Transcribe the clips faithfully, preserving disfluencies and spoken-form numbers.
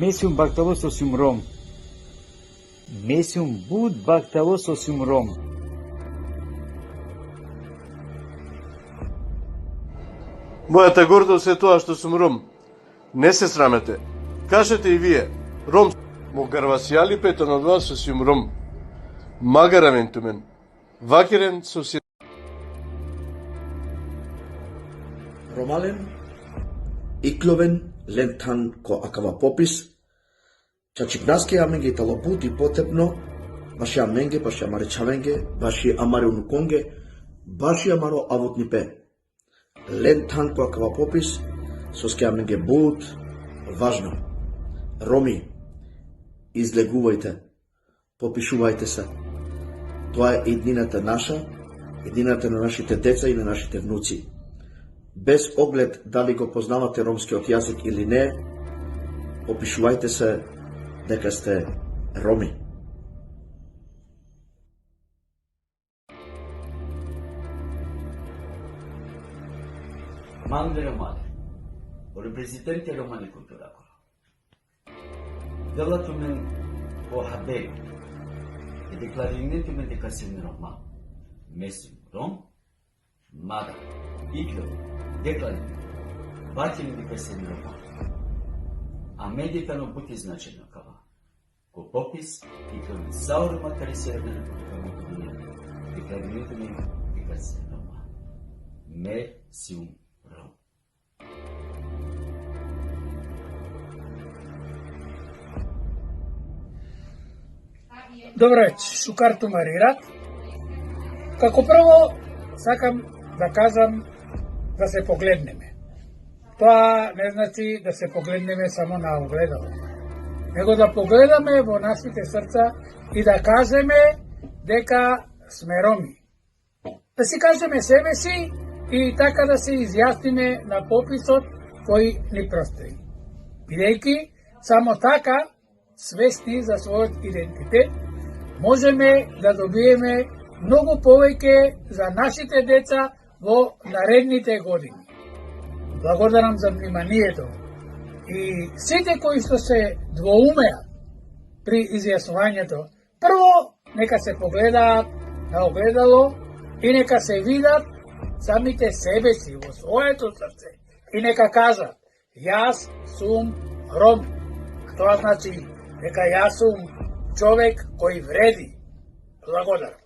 Me sijum bahtavo so sijum Rom. Me sijum but bahtavo so sijum Rom. Moja ta gordost e toa što sijum Rom. Ne se sramete. Kažete i vije, Rom. Mo garvasijalipe tano odova so sijum Rom. Magari amen tumen. Vakeren so sijum Romalen, ikljoven, len than ko akava popis. Čačipnaske amenge i tano but i potrebno, baši amenge, baši amare čhavenge, baši amare unukonge, baši amaro avutnipe. Len than ko akava popis, soske amenge but važno. Romi, izleguvajte, popišuvajte se. Toa e idninata naša, idninata na našite deca i na našite vnuci. Bez ogled dali go poznavate romskijot jazik ili ne, popišuvajte se deka ste Romi. Mande Romale, o reprezentante romane kultura ko. Dela tumen ko haberi, e deklaririnen tumen deka sien Roma. Me sijum Rom, magari, ikljoven, deklaririnen, vakeren deka sien Roma. Amenge tano but značajno kava. Ko popis, ikljoven sa o Roma tari Severna Republika Makedonija, deklaririnen tumen deka sien Roma. Me sijum Rom. Dobro veče, šukar tumari rat. Како прво, сакам да кажам да се погледнеме. Тоа не значи да се погледнеме само на огледало, него да погледаме во нашите срца и да кажеме дека сме Роми. Да си кажеме себе си и така да се изјасниме на пописот кој ни престои. Бидејќи само така, свесни за својот идентитет, можеме да добиеме многу повеќе за нашите деца во наредните години. Благодарам за вниманието и сите кои што се двоумеа при изјаснувањето, прво нека се погледаат на огледало и нека се видат самите себе си во своето срце и нека кажат: јас сум Ром. А тоа значи дека јас сум човек кој вреди. Благодарам.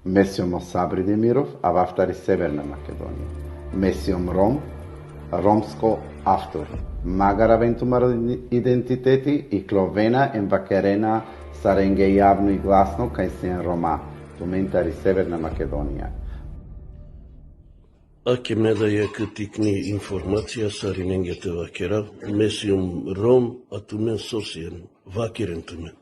Me sijum o Sabri Demirov, avav tari Severna Makedonija. Me sijum Rom, romsko avtori. Magari aven tumaro identiteti, ikljovena em vakerena sarenge javno i glasno kaj sien Roma. Tumen tari Severna Makedonija. Ake me da jekh tikni informacija sarinenge te vakerav, me sijum Rom, a tumen so sien, vakeren tumen.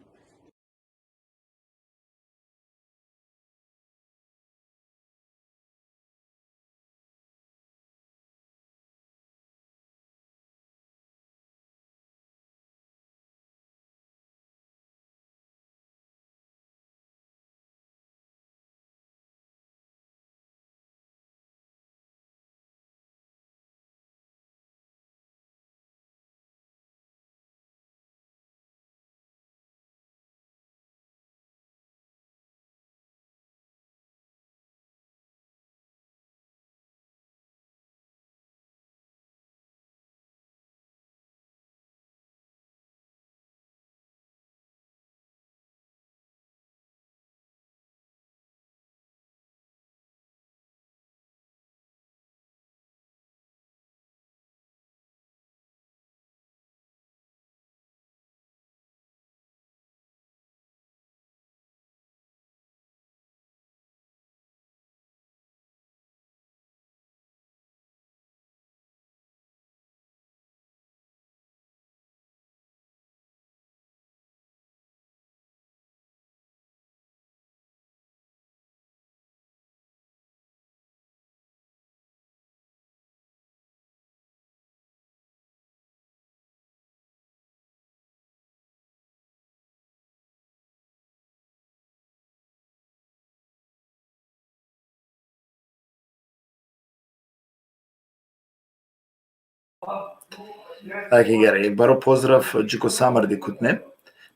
Ake gere, baro pozdrav dži ko sa amare dikhutne.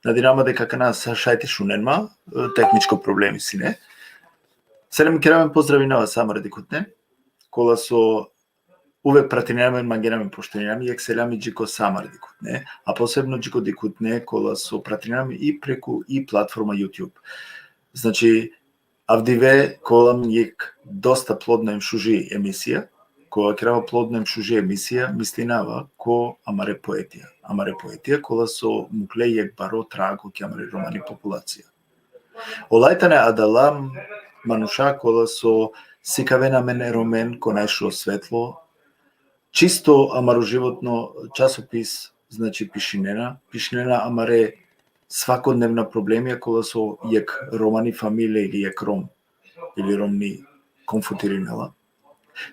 Nadinama deka akana sa šaj te šunen ma, tehničko problemi sine. Selam, keramen, pozdravinava sa amare dikhutne. Kola so uvek pratinena amen, mangena amen, poštovinena amen, jekh selami dži ko sa amare dikhutne, a posebno dži ko dikhutne kola so pratinena amen i preku i platforma YouTube. Znači, avdive ka ovel amen jekh dosta plodno em šuži emisija. Kola kerava plodno em šuži emisija, mislinava ko amare poetija. Amare poetija kola so mukle jekh baro trago ki amari romani populacija. Olaj tane adala manuša kola so sikavena amen e Romen ko najšužo svetlo, čisto amaro životno časopis, znači, pišinena, pišinena amare svakodnevna problemija kola so jekh romani familija ili jekh Rom ili Romni konfutirinela.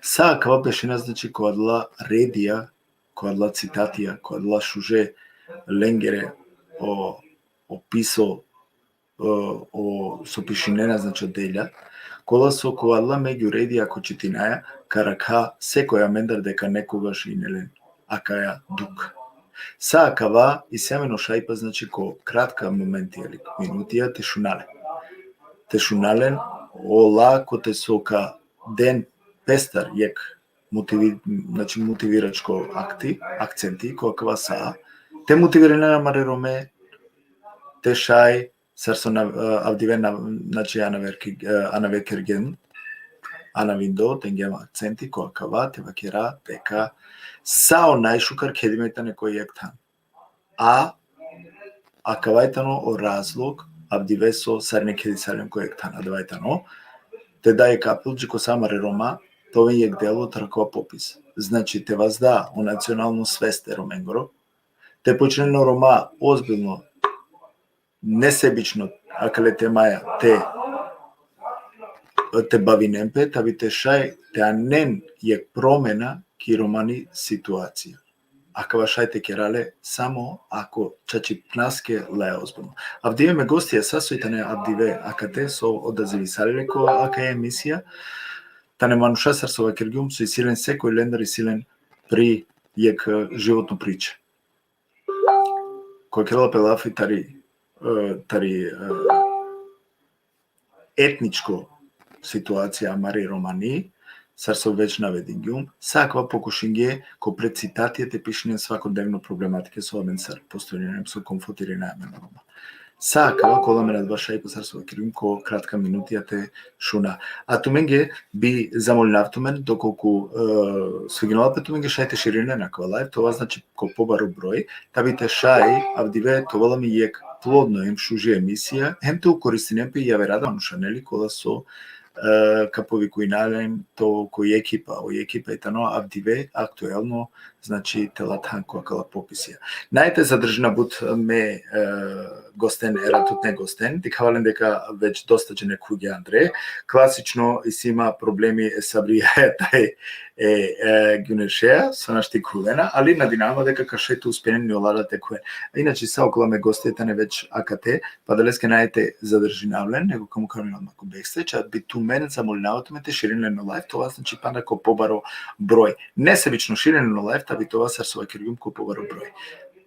Sa akava bešena, znači, ko adala redija, ko adala citatija, ko adala šuže lengere o, o piso, o, o so pišinena, znači, delja, kola so ko adala megju redija ko čitinaja, ka arakha sekoj amendar deka nekogaš ine len akaja dukh. Sa akava isi amen o šajipa, znači, ko kratka momentija ili minutija te šuna len. Te šuna len, ola kote so ka den pestar jekh motivi-, znači, motiviračko akti, akcenti, ko akava sa, te motivirinen amare Rome, te šaj, sar so na, e, avdive na, znači, anave ki-, e, anave kergjem, anavindo, dengjem akcenti, ko akava, te vakera, deka sa o najšukar khedime tane ko jekh than. A akava i tano o razlog, avdive so sarine khedisalen ko jekh than, adava i tano, te da jekh apel dži ko sa amare Roma, te oven jekh delo taro akava popis. Znači, te vazda o nacionalno svest e Romengoro, te počnen o Roma ozbiljno, nesebično, akale temaja te, te bavinen pe, tabi te šaj te anen jekh promena ki romani situacija. Akava šaj te kera le samo ako čačipnaske laja ozbiljno. Avdive me gostija sa so i tane avdive akate so odazivisale le ko akaja emisija, tane manuša sar so vakergjum so isi len, sekoj lendar isi len pri jekh, e, životno priča. Ko kerela pe lafi tari, e, tari, e, etničko situacija amari romani, sar so već navedingjum, sa akava pokušingje ko pred citatija te pišinen svakodnevno problematike so amen sar postovinena em so konfutirinena amen Roma. Sa akava ka ovel amen adava šajipa sar so vakergjum ko kratka minutija te šuna. A tumenge bi zamolinav tumen, dokolku, e, sviginela pe tumenge, šaj te širinen akava live, te ova, znači, ko pobaro broj, tabi te šaj avdive te ovel amen jekh plodno em šuži emisija, hem te ukoristinen pe javera da manuša, neli, kola so, e, ka povikujna len to ko ekipa, o ekipa i tano avdive aktuelno, znači, te la than ko akala popisija. Nane te zadržina but me, e, gosten, eratutne gosten, dikhava len deka već dosta džene khuvgje andre. Klasično isi ma problemi e sabrijaja taj e, e, Gjunešeja, so našti khuvena, ali nadinama deka ka šaj te uspenen i ola da te khuven. Inače, sa okola me goste tane već akate, pa adaleske nane te zadržinav len, nego ka mukhav len odma ko backstage, a bi tumen zamolinava tumen te širinen o live, te ova, znači, panda ko pobaro broj. Nesebično širinen o live, tabi te ova, sar so vakergjum, ko pobaro broj.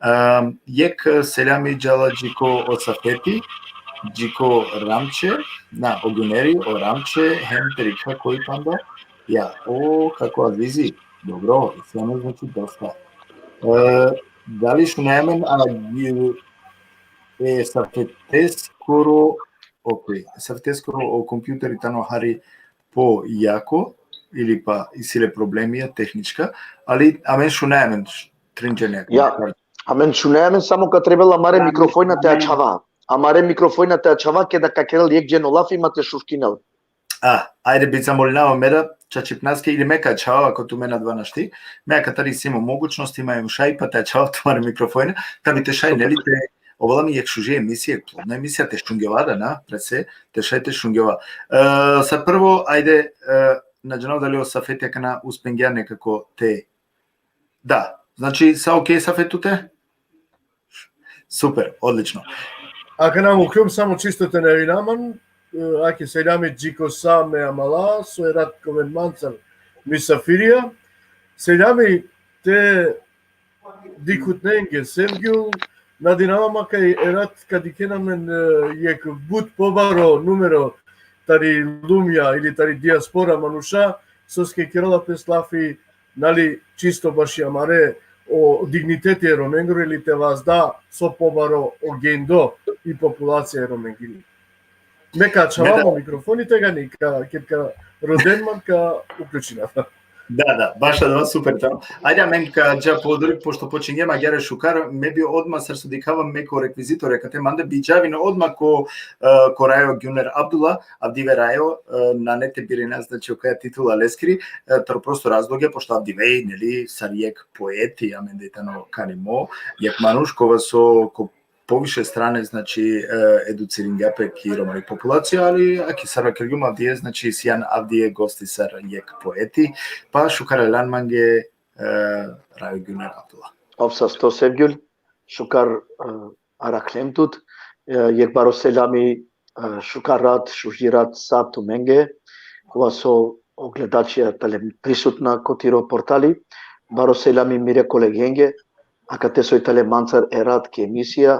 Em, jekh seljami džala dži ko o Safeti, dži ko Ramče, na, o Gjuneri, o Ramče, hem te dikha koj panda. Ja, o, kako Azizi, dobro, isi amen, znači, dosta. E, dali šunaja amen, a, e, Safeteskoro, okej, Safeteskoro o kompjuteri tano hari pojako, ili pa isi le problemija tehnička, ali amen šunaja amen, š-, trin džene. Ja, amen šunaja amen, samo ka trebela amare mikrofojna te ačhava. Amare mikrofojna te ačhava, keda ka kerel jekh dženo lafi, ma te šuškinel. A, ajde, bi zamolinava me da čačipnaske, ili me ka ačhava, ako tumen adava našti, me akatar isi ma mogućnost, ima em šajipa te ačhava tumare mikrofojna, tabi te šaj, neli, te ovel amen jekh šuži emisija, jekh plodna emisija, te šungjova da, na, prese, te šaj te šungjova. E, sa prvo, ajde, e, na džanav dali o Safeti akana uspengja nekako te, da, znači, sa okej, Safet, tute? Super, odlično. Akana mukljum, samo čisto te najavinav man, e, ake seljami dži ko sa me amala, so erat ka oven mancar misafirija. Seljami te dikhutnenge, Sevgjul, nadinava ma kaj erat ka dikhen amen, e, jekh but pobaro numero tari lumja ili tari dijaspora manuša, soske kerela pes lafi, nali, čisto baši amare o digniteti e Romengoro ili te vazda so pobaro o gendo i populacija e Romengiri. Me ka čhavam o mikrofoni tegani, ka, ked ka roden man, ka uključinav. Da, da, baš adava, super, tano. Ajde, amen ka dža po odori, pošto počingjem agjaar šukar, me bi odma sar so dikhava me ko rekvizitor, akate mande bi džavin odma ko, e, ko Rajo Gjuner Abdullah, avdive Rajo, e, nane te birina, znači, okaja titula leskiri, e, taro prosto razlogja, pošto avdive, neli, sar jekh poeti, amende tano kanimo, jekh manuš kova so ko poviše strane, znači, e, educiringja pe ki romani populacija, ali aki sar vakergjum avdive, znači, sian avdive gosti sar jekh poeti, pa šukar aljan mange, e, Rajo Gjuner Abdullah. Ov sasto, Sevgjul, šukar, e, arakhlem tut, e, jekh baro selami, e, šukar rat, šuži rat sa tumenge, kova so o gledačija tale prisutna ko tiro portali, baro selami mire kolegenge, akate so i tale mancar erat ki emisija,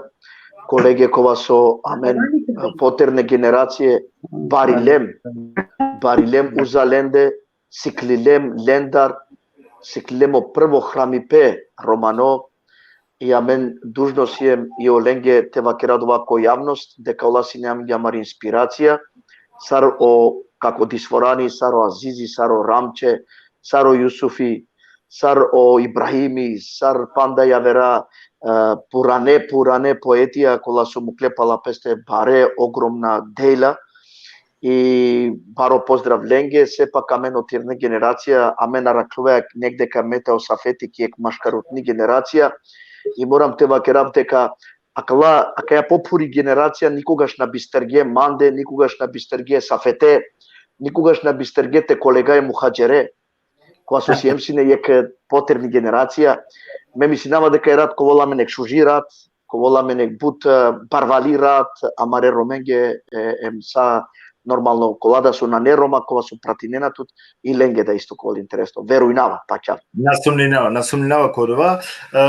kolege kova so amen, e, poterne generacije barilem, barilem uza lende, siklilem lendar, siklilem o prvo hramipe romano, i amen dužno siem i olenge te vakera dova ko javnost, deka ola sine amenge amari inspiracija, sar o kako Disvorani, sar o Azizi, sar o Ramče, sar o Jusufi, sar o Ibrahimi, sar panda javera, e, purane, purane poetija, kola so mukle pala peste bare, ogromna dela, i baro pozdrav lenge, sepak amen o tirne generacija, amen arakhluve negde ka meta o Safeti ki jekh maškarutni generacija, i moram te vakerav deka akala, akaja pophuri generacija nikogaš na bisterge mande, nikogaš na bisterge Safete, nikogaš na bisterge te kolega e Muhadžere, kova so siem sine jekh poterni generacija. Me mislinava deka erat ka ovel amen jekh šuži rat, ka ovel amen jekh but, e, barvali rat amare Romenge, e, em sa normalno kola da so nane Roma, kova so pratinena tut, i lenge da isto ka ovel interesno. Verujnava, pa čal. Na sumninava, na sumninava ko dova. E,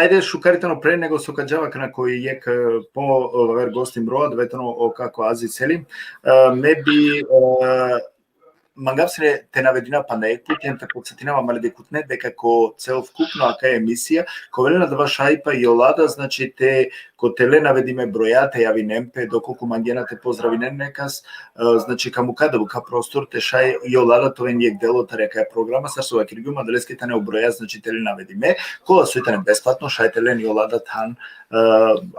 ajde, šukar tano, pre nego so ka džava akana ko jekh, e, po, e, aver gosti mro, adava tano o kako Aziz Selim. E, me bi, e, mangav sine te navedina panda jekh put, em te podsetinava amare dikhutne deka ko celokupno akaja emisija ka ovel adava šajipa i ola da, znači, te, kote le navedime broja, te javinen pe, dokolku mangena te pozdravinen nekas, e, znači, ka muka da buka prostor te šaj i ola da te oven jekh delo tari akaja programa, sar so vakergjum, adaleske tane o broja, znači, te le navedime, kola so i tane besplatno, šaj te len i ola da than, e,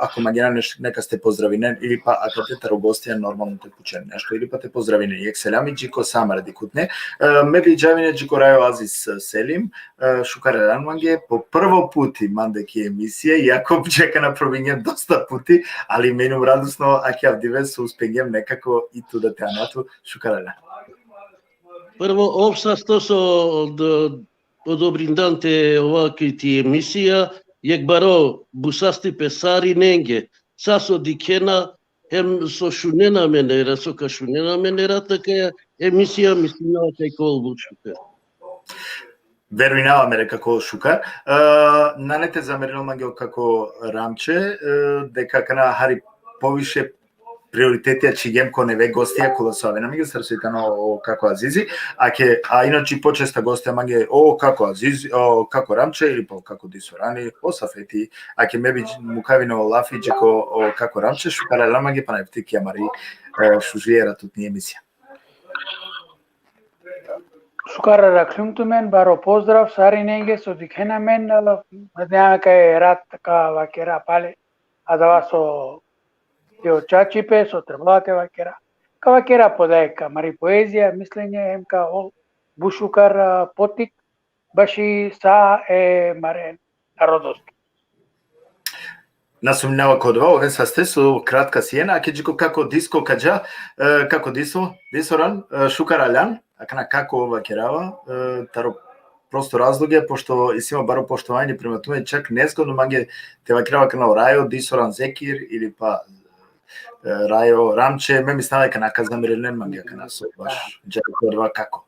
ako mangena neš-, nekas te pozdravinen, ili pa akate taro gostija normalno te pučen nešto, ili pa te pozdravinen. Jekh selami dži ko sa amare dikhutne. E, me bi džavine dži ko Rajo Aziz Selim, e, šukar aljan mange, po prvo puti mande ki emisija, iako dži akana probingjem dosta puti, ali me inum radosno, aki avdive so uspingjem nekako i tu da te ana tu, šukar aljan. Prvo, ov sasto so od-, odobrindan te ova ki ti emisija, jekh baro but sastipe sarinenge, sa so dikhena, hem so šunena amen erat, so ka šunena amen erat, akaja emisija, mislinava kaj ka ovel but šukar. Verujnava me deka ka ovel šukar. E, nane te zamerinen mange o kako Ramče, e, deka akana hari poviše prioritetija čhigjem ko neve gostija kola so avena mange, sar so i tano o kako Azizi, ake, a inače počesta gostija mange o kako Azizi, o kako Ramče ili pa o kako Disvorani, o Safeti, ake me bi mukavina o lafi dži ko o kako Ramče, šukar aljan mange pana efti ki amari, e, šuži eratutni emisija. Šukar arakhlum tumen, baro pozdrav sarinenge so dikhena amen, e, nadinava kaj erat ka vakera pale, adava so te o čačipe, so trebela te vakera. Ka vakera po dajekh amari poezija, mislenje, em ka ovel but šukar, e, potik, baši sa e amare narodoske. Na sumninava ko dova, oven saste so kratka sien, ake dži ko kako Disko ka dža, e, kako Diso, Disoran, e, šukar aljan, akana kako vakerava, e, taro prosto razlogja, pošto isi ma baro poštovanje prema tumen, čak nezgodno mange te vakerava akana o Rajo, Disoran, Zekir, ili pa, e, Rajo, Ramče, me mislinava kaj na ka zamerinen mange akana so baš dža ko dova kako.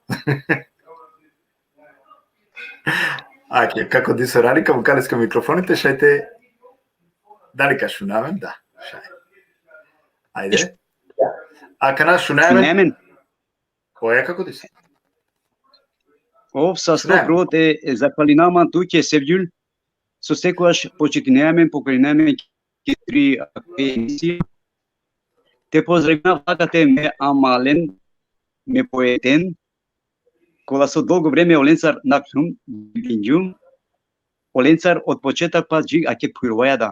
Ake, kako diso, rani ka mukha leske o mikrofoni te šaj te, dali ka šuna amen? Da, šaj. Ajde. Akana šuna amen? Šuna amen. Oja, kako diso? Ov sasto. Šuna amen. Prvo te, e, zahvalinav man tuke, Sevgjul, so sekogaš počitine amen, pokorine amen ki tri akate emisija. Te pozdravinav akate me amalen, me poeten, kola so dolgo vreme olencar nakhljum, dingjum, olencar od početak pa dži ake phurvaja da.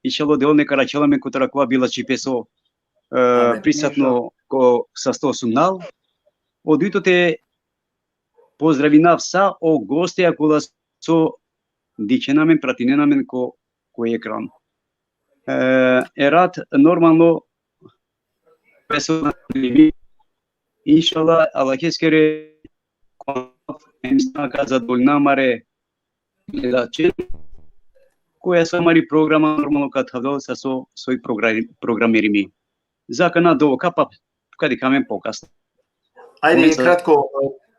Inšallah, Devel neka arakhel amen kotar akava bilačhipe so, e, amin, prisutno, inšallah, ko sasto sumnal. O dujto te pozdravinav sa o gostija kola so dikhena amen, pratinena amen ko, ko ekran. E, erat, normalno, personalno, inšallah, Allaheskere, em sina ka zadovoljina amare gledačen, koja so amari programa normalno ka thavdel saso soj progra-, programirimi. Za akana dovoljno, ka pa ka dikha amen pokasno. Ajde, kratko,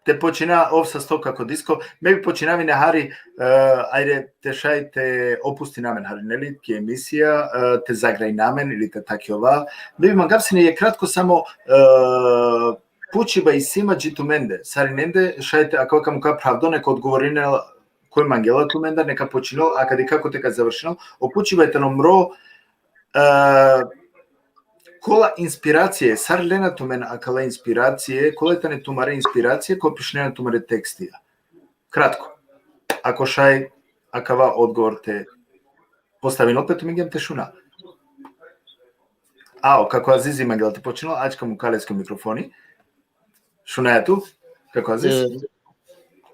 te počina ov sasto kako disko. Me bi počinav ine hari, e, ajde, te šaj te opustina amen hari, neli, ki emisija, e, te zagrajina amen ili te thakjova. Me bi mangav sine kratko samo, e, pučiba isi ma dži tumende, sarinende, šaj te, ako ka mukha phravdo, neka odgovorine koj mangela tumendar, neka počinel, a ka dikha kote ka završinel. O pučiba tano mro, e, kola inspiracije, sar lena tumen akala inspiracije, kola tane tumare inspiracije, ko pišinena tumare tekstija? Kratko. Ako šaj, akava odgovor te postavinel pe tumenge, te šuna. Ao, kako Azizi mangela te počinel, ač ka mukha leske o mikrofoni. Šunaja tu, kako Aziz? E,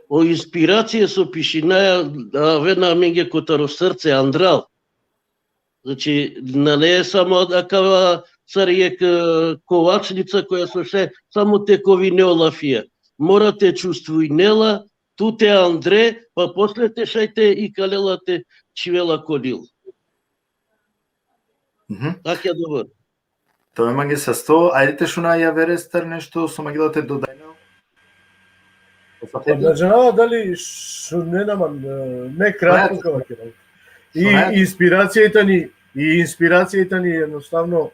o inspiracije so pišinaja, avena amenge kotar o srce, andral. Znači, nane samo akava sar jekh, e, kovačnica koja so šaj samo te kovine o lafija. Mora te čustvujne la tute andre, pa posle te šaj te ikale la te čhive la ko dil. Mhm. Akija dobar. Tumen mange sasto, ajde te šuna javerestar nešto so mangela te dodajnel. Pa na džanava dali šunena man, e, me kratko ka vakerav. I inspiracija tani, i inspiracija tani jednostavno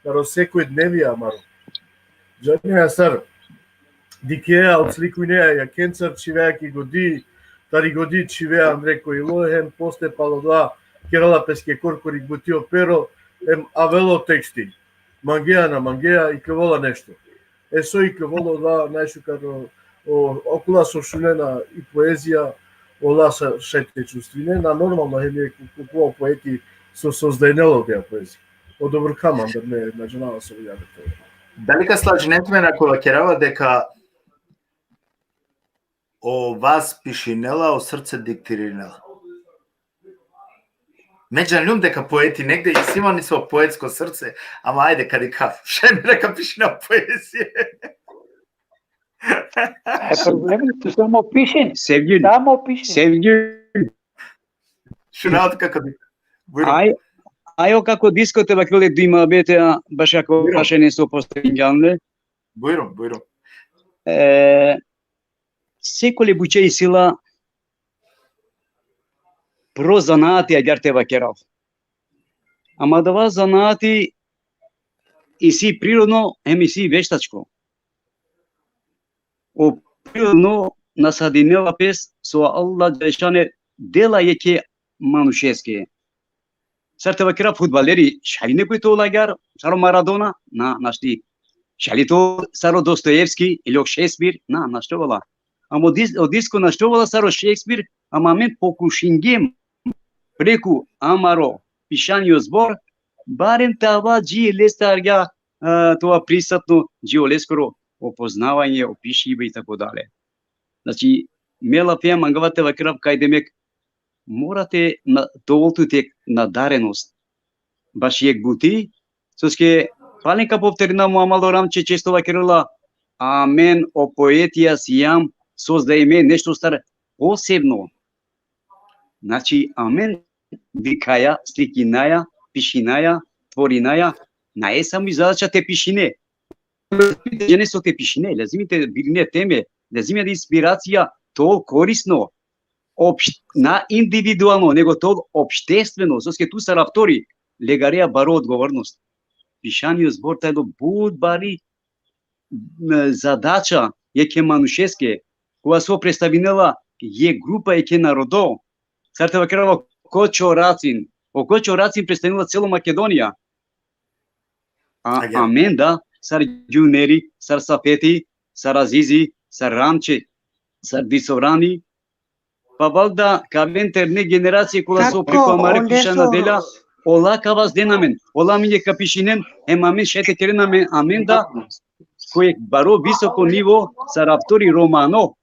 taro sekoj dnevija amaro. Džanea sar, dikhea, odslikujnea jakhencar, čhivea ki godi, tari godi čhivea andre ko ilo, hem posle palo odova kerela peske korkori buti o pero, hem avela o teksti. Mangea, na mangea, ikljovola nešto. E so ikljovola, ola najšukar o, o, okola so šunena i poezija, ola sa šaj te čustvinen, a normalno hem jekh ko, ko, ko poeti so sozdajnela odoja poezija. Odobor ka man, da me na džanava so ja te. Dali ka slažinen tumen ako vakerava deka o vas pišinela, o srce diktirinela? Me džanljum deka poeti negde isi man isto poetsko srce, ama ajde, ka dikhav, šaj me neka pišina poezije. E, problemi, tu samo pišin. Sevgjul. Samo pišin. Sevgjul. Šunav tu kako di-, bujrum. Aj, ajo kako disko te vakerel duj muhabeti, a, baš ako, bujrum, baš nešto postavim džanle. Bujrum, bujrum. E, sekole buće isi la pro zanati, agjaar te vakerav. Ama adava zanati isi prirodno, hem isi veštačko. O prirodno nasadinela pes so Allah dželešanu dela jekhe manušeske. Sar te vakera fudbaleri, šaj li nekoj te ol agjaar, sar o Maradona? Na, našti. Šaj li te ol sar o Dostojevski ili o Šekspir? Na, našti ola. Ama o dis-, o disko našti ola sar o Šekspir, ama amen pokušingjem preku amaro pišanje o zbor, barem te ava dži lestar agjaar, e, te ova prisutno, dži oleskoro o poznavanje, o pišibe i tako dalje. Znači, me lafea mangava te vakerav kaj demek, mora te na-, te ol tut jekh nadarenost. Baš jekh buti, soske, pale ka povterinav, mo amalo Ramče često vakerela, amen o poetija sijam sozdajime nešto sar posebno. Znači, amen dikhaja, slikinaja, pišinaja, tvorinaja, nae samo i zadaća te pišine. Džane so te pišine, lazimi te birine teme, lazimi da inspiracija te ol korisno. opš-, na individualno, nego to opštestveno, soske tu sar avtori legareja baro odgovornost. Pišani o zbor tano but bari, m, zadača jekhe manušeske, kova so predstavinela jekh grupa, jekhe narodo, sar te vakerava, ko čoracin. O ko čoracin predstavinela celo Makedonija. A, Agjaar. Amen da, sar Gjuneri, sar Safeti, sar Azizi, sar Ramče, sar Disovrani, pa valjda ka aven terne generacije kola so Kako preko amare ole pišana so- dela, ola ka vazden amen, ola amenge ka pišinen, hem amen šaj te keren amen, amen da, ko jekh baro visoko nivo, sar avtori romano.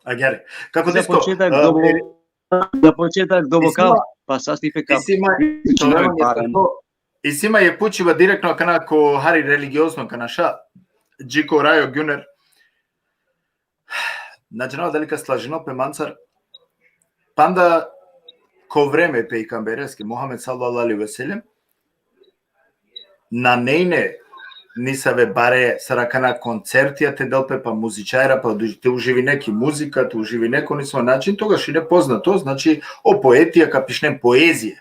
Agjaar. Kako Za disto, početak a, dobo-, e, za početak doboka, isi ma, pa sasni pe ka isi ma, isi ma jekh pučiba direktno akana ko hari religiozno ka naša, dži ko rajo Gjuner. Na džanava dali ka slažinel pe mancar, panda ko vreme e pejgambereske, Muhammed sallallahu alejhi ve sellem, nane ine nisave bare sar akana koncertija te del pe, pa muzičarja, pa du-, te uživine ki muzika, te uživine ko nisavo način, togaš ine poznato, znači, o poetija ka pišinen poezija.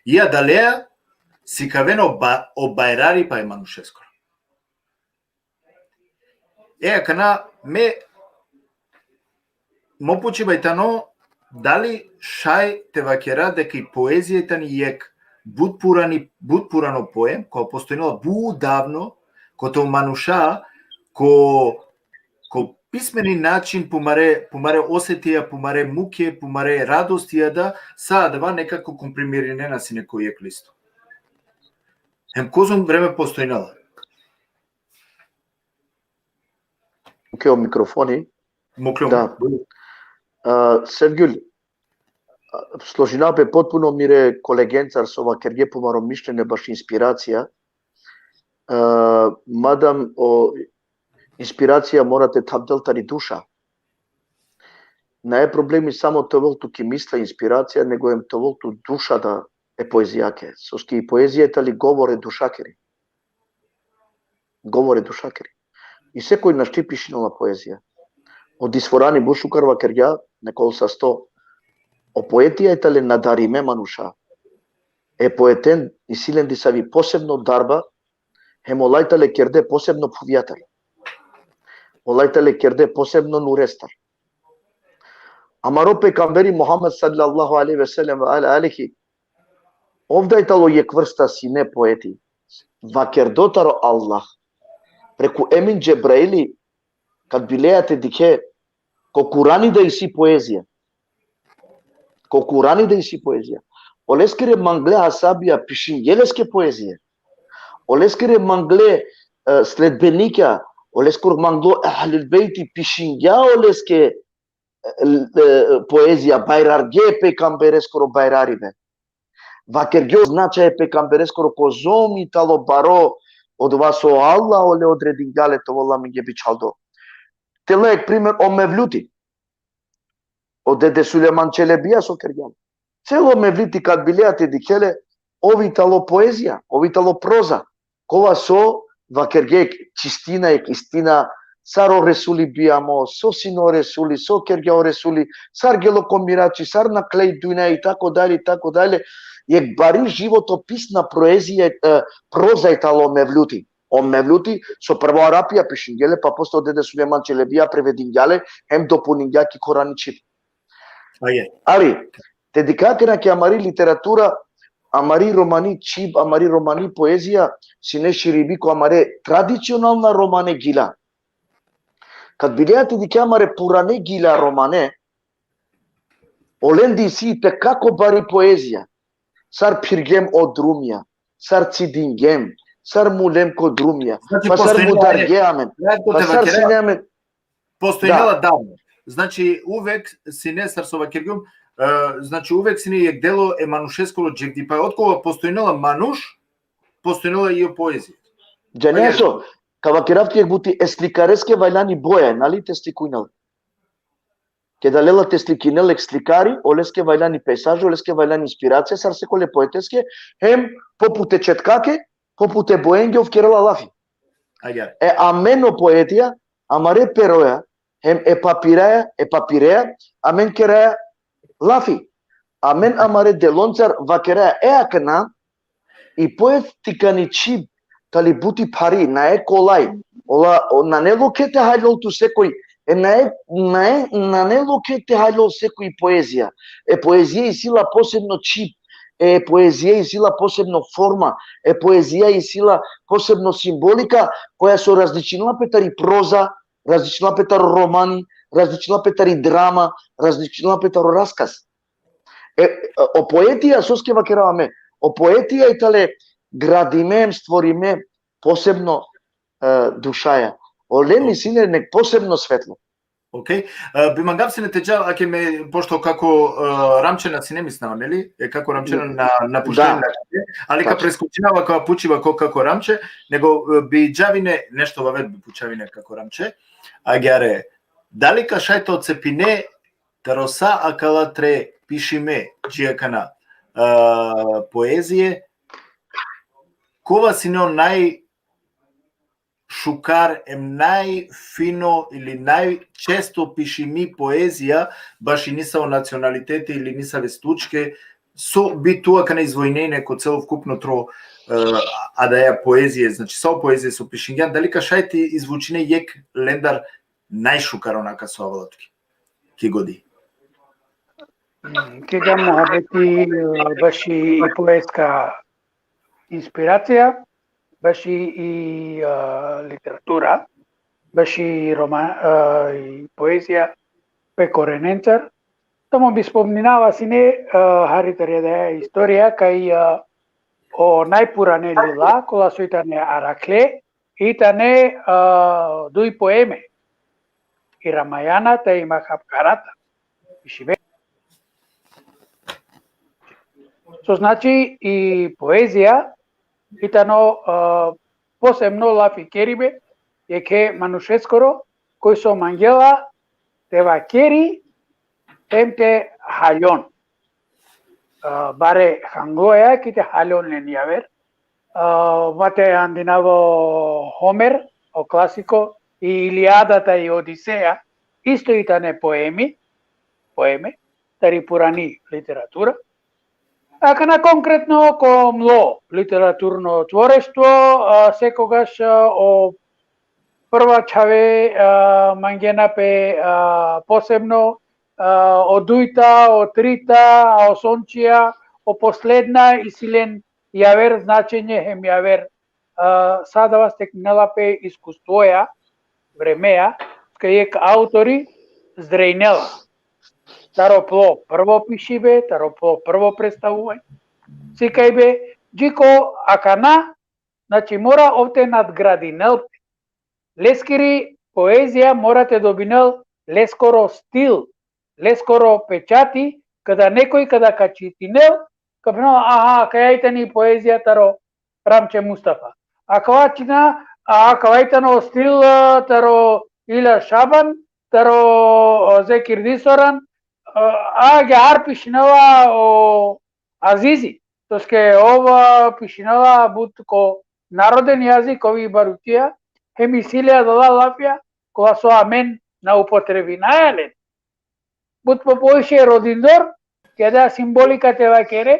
I adalea sikavena o ba-, o bajraripa e manušeskoro. E, akana me, mo pučiba i tano, dali šaj te vakera deka i poezija i tani jekh but purani, but purano poem, kova postojnela but davno, kote o manuša, ko, ko pismeni način, pumare, pumare osetija, pumare muke, pumare radostija da, sa adava nekako komprimirinena sine ko jekh listo. Hem kozom vreme postojnela. Muke o mikrofoni. Muklum. Da. A, Sevgjul, a, složinava pe potpuno mire kolegencar so vakergje pumaro mišljenje baši inspiracija. A, madam o inspiracija mora te thabdel tari duša. Nae problemi samo te ovel tu ki misla inspiracija, nego hem te ovel tu duša da e poezijake. Soske i poezija i tali govor e dušakeri. Govor e dušakeri. I sekoj našti pišinela poezija. O Disforani but šukar vakergja, nekol sasto. O poetija i tale nadarime manuša. E poeten isi len disavi posebno darba, hem ola i tale kerde posebno phuvjatar. Ola i tale kerde posebno nurestar. Amaro pejgamberi Muhammed sallallahu alejhi ve sellem ve ale alihi, ov da i talo jekh vrsta sine poeti. Vakerdo taro Allah. Preku Emin Džebraili, kad bileja te dikhe, ko Kurani da isi poezija. Ko Kurani da isi poezija. Oleskere mangle ashabija pišingje leske poezija. Oleskere mangle, e, sledbenikja, oleskoro manglo Ehlul Bejti pišingja oleske, e, e, poezija, bajrargje pejgambereskoro bajraribe. Vakergje o značaj e pejgambereskoro, kozom i talo baro, odova so Allah ole odredingja le te ovel amenge bičhaldo. Te la jekh primer o Mevluti. O Dede Sulejman Čelebija so kergja. Celo Mevluti kad bileja te dikhe le, ov i talo poezija, ov i talo proza. Kova so vakergje jekh čistina, jekh istina, sar o Resuli bijamo, so sine o Resuli, so kergja o Resuli, sar gelo ko Mirači, sar nakhle i dunja i tako dalje, i tako dalje. Jekh bari životopisna proezija, e, proza i talo Mevluti. O Mevluti, so prvo Arapija pišingje le, pa posle o Dede Sulejman Čelebija prevedingja le, hem dopuningja ki Korani čhib. Aje. Ali, te dikha akana ki amari literatura, amari romani čhib, amari romani poezija, sine širibi ko amare tradicionalna romane gila. Kad bileja te dikhe amare purane gila romane, olendi isi te kako bari poezija. Sar phirgjem o drumja, sar cidingjem, sar mulem ko drumja, znači, pa sar postojnela mudargje amen, kratko pa te sar vakera, sine amen. Postojnela Da. davno. Znači, uvek sine, sar so vakergjum, e, znači, uvek sine jekh delo e manušeskoro dževdipa. Otkova postojnela manuš, postojnela i o poezija. Džanea so, ka vakerav ti jekh buti, e slikareske valjani boja, nali, te slikujnel. Keda lela te slikinel jekh slikari, oleske valjani pejsažo, oleske valjani inspiracija, sar sekole poeteske, hem poput e četkake, poput e boenge ov kerela lafi. Agjaar. E amen o poetija, amare peroja, hem e papireja, e papireja, amen keraja lafi. Amen amare deloncar vakeraja, e akana, i poeti tani čhib, tali but i phari, nae kolaj. Ola, o, nane lokhe te haljol tu sekoj, e nae, nae, nane lokhe te haljol sekoj poezija. E poezija isi la posebno čhib, e poezija isi la posebno forma, e poezija isi la posebno simbolika, koja so različinela pe tari proza, različinela pe taro romani, različinela pe tari drama, različinela pe taro raskaz. E, o poetija, soske vakerava me, o poetija i tale gradime, stvorime posebno, e, dušaja. Ole isi le nek posebno svetlo. Okej. E, bi mangav sine te dža, ake me, pošto kako, e, Ramče na sine misnava, neli? E, kako Ramče na, na pušten, da, ali ka preskočinava, ka pučiba ko kako Ramče, nego, e, bi džavine nešto vavet bi pučavine kako Ramče. Agjare, dali ka šaj te ocepine taro sa akala tre pišime, dži akana, e, poezije, kova sine o naj šukar, em najfino ili najčesto pišimi poezija, baši nisavo nacionaliteti ili nisave stučke, so bi tu akana izvojinejne ko celokupno tro, e, adaja poezije, znači, sa o poezije so pišingjan, dali ka šaj te izvučine jekh lendar najšukar onaka so avela tuke ki godi? Keda muhabeti, e, baši i poetska inspiracija, baši i, e, literatura, baši i roma-, e, i poezija pe korenencar. Tamo bi spomninava sine, e, hari tari adaja istorija, kaj, e, o najpurane lila, kola so i tane arakhle, i tane, e, duj poeme. I Ramajana, ta i Mahabharata. Pišibe. So znači i poezija i tano, e, posebno lafi keribe jekhe manušeskoro, koj so mangela te vakeri em te haljon. E, bare hangloja ki te haljon len javer. E, ma te andinavo Homer, o klasiko, i Iliadata i Odiseja, isto i tane poemi, poeme, tari purani literatura. Akana konkretno ko mlo literaturno tvoreštvo, e, sekogaš, e, o prva čhave, e, mangena pe, e, posebno, e, o dujta, o trita, a o sončija, o posledna, isi len javer značenje hem javer, e, sa adava steknela pe iskustvo, ja, vreme, ja, kaj jekh autori zdrejnela. Taro plo prvo pišibe, taro plo prvo predstavuvanje. Sikajbe, dži ko akana, znači, mora ov te nadgradinel pe. Leskiri poezija mora te dobinel leskoro stil, leskoro pečati, keda nekoj keda ka čitinel, ka phenel, aha, kaj i tani poezija taro Ramče Mustafa. Akava čina, a, akava i tano stil, e, taro Ilja Šaban, taro, e, Zekir Disoran, e, a, agjaar pišinela o Azizi. Soske ov, e, pišinela but ko naroden jazik, ov i barutija, hem isi le adala lafija, kola so amen na upotrebinaja len. But po poviše rodindor, keda simbolika te vakere,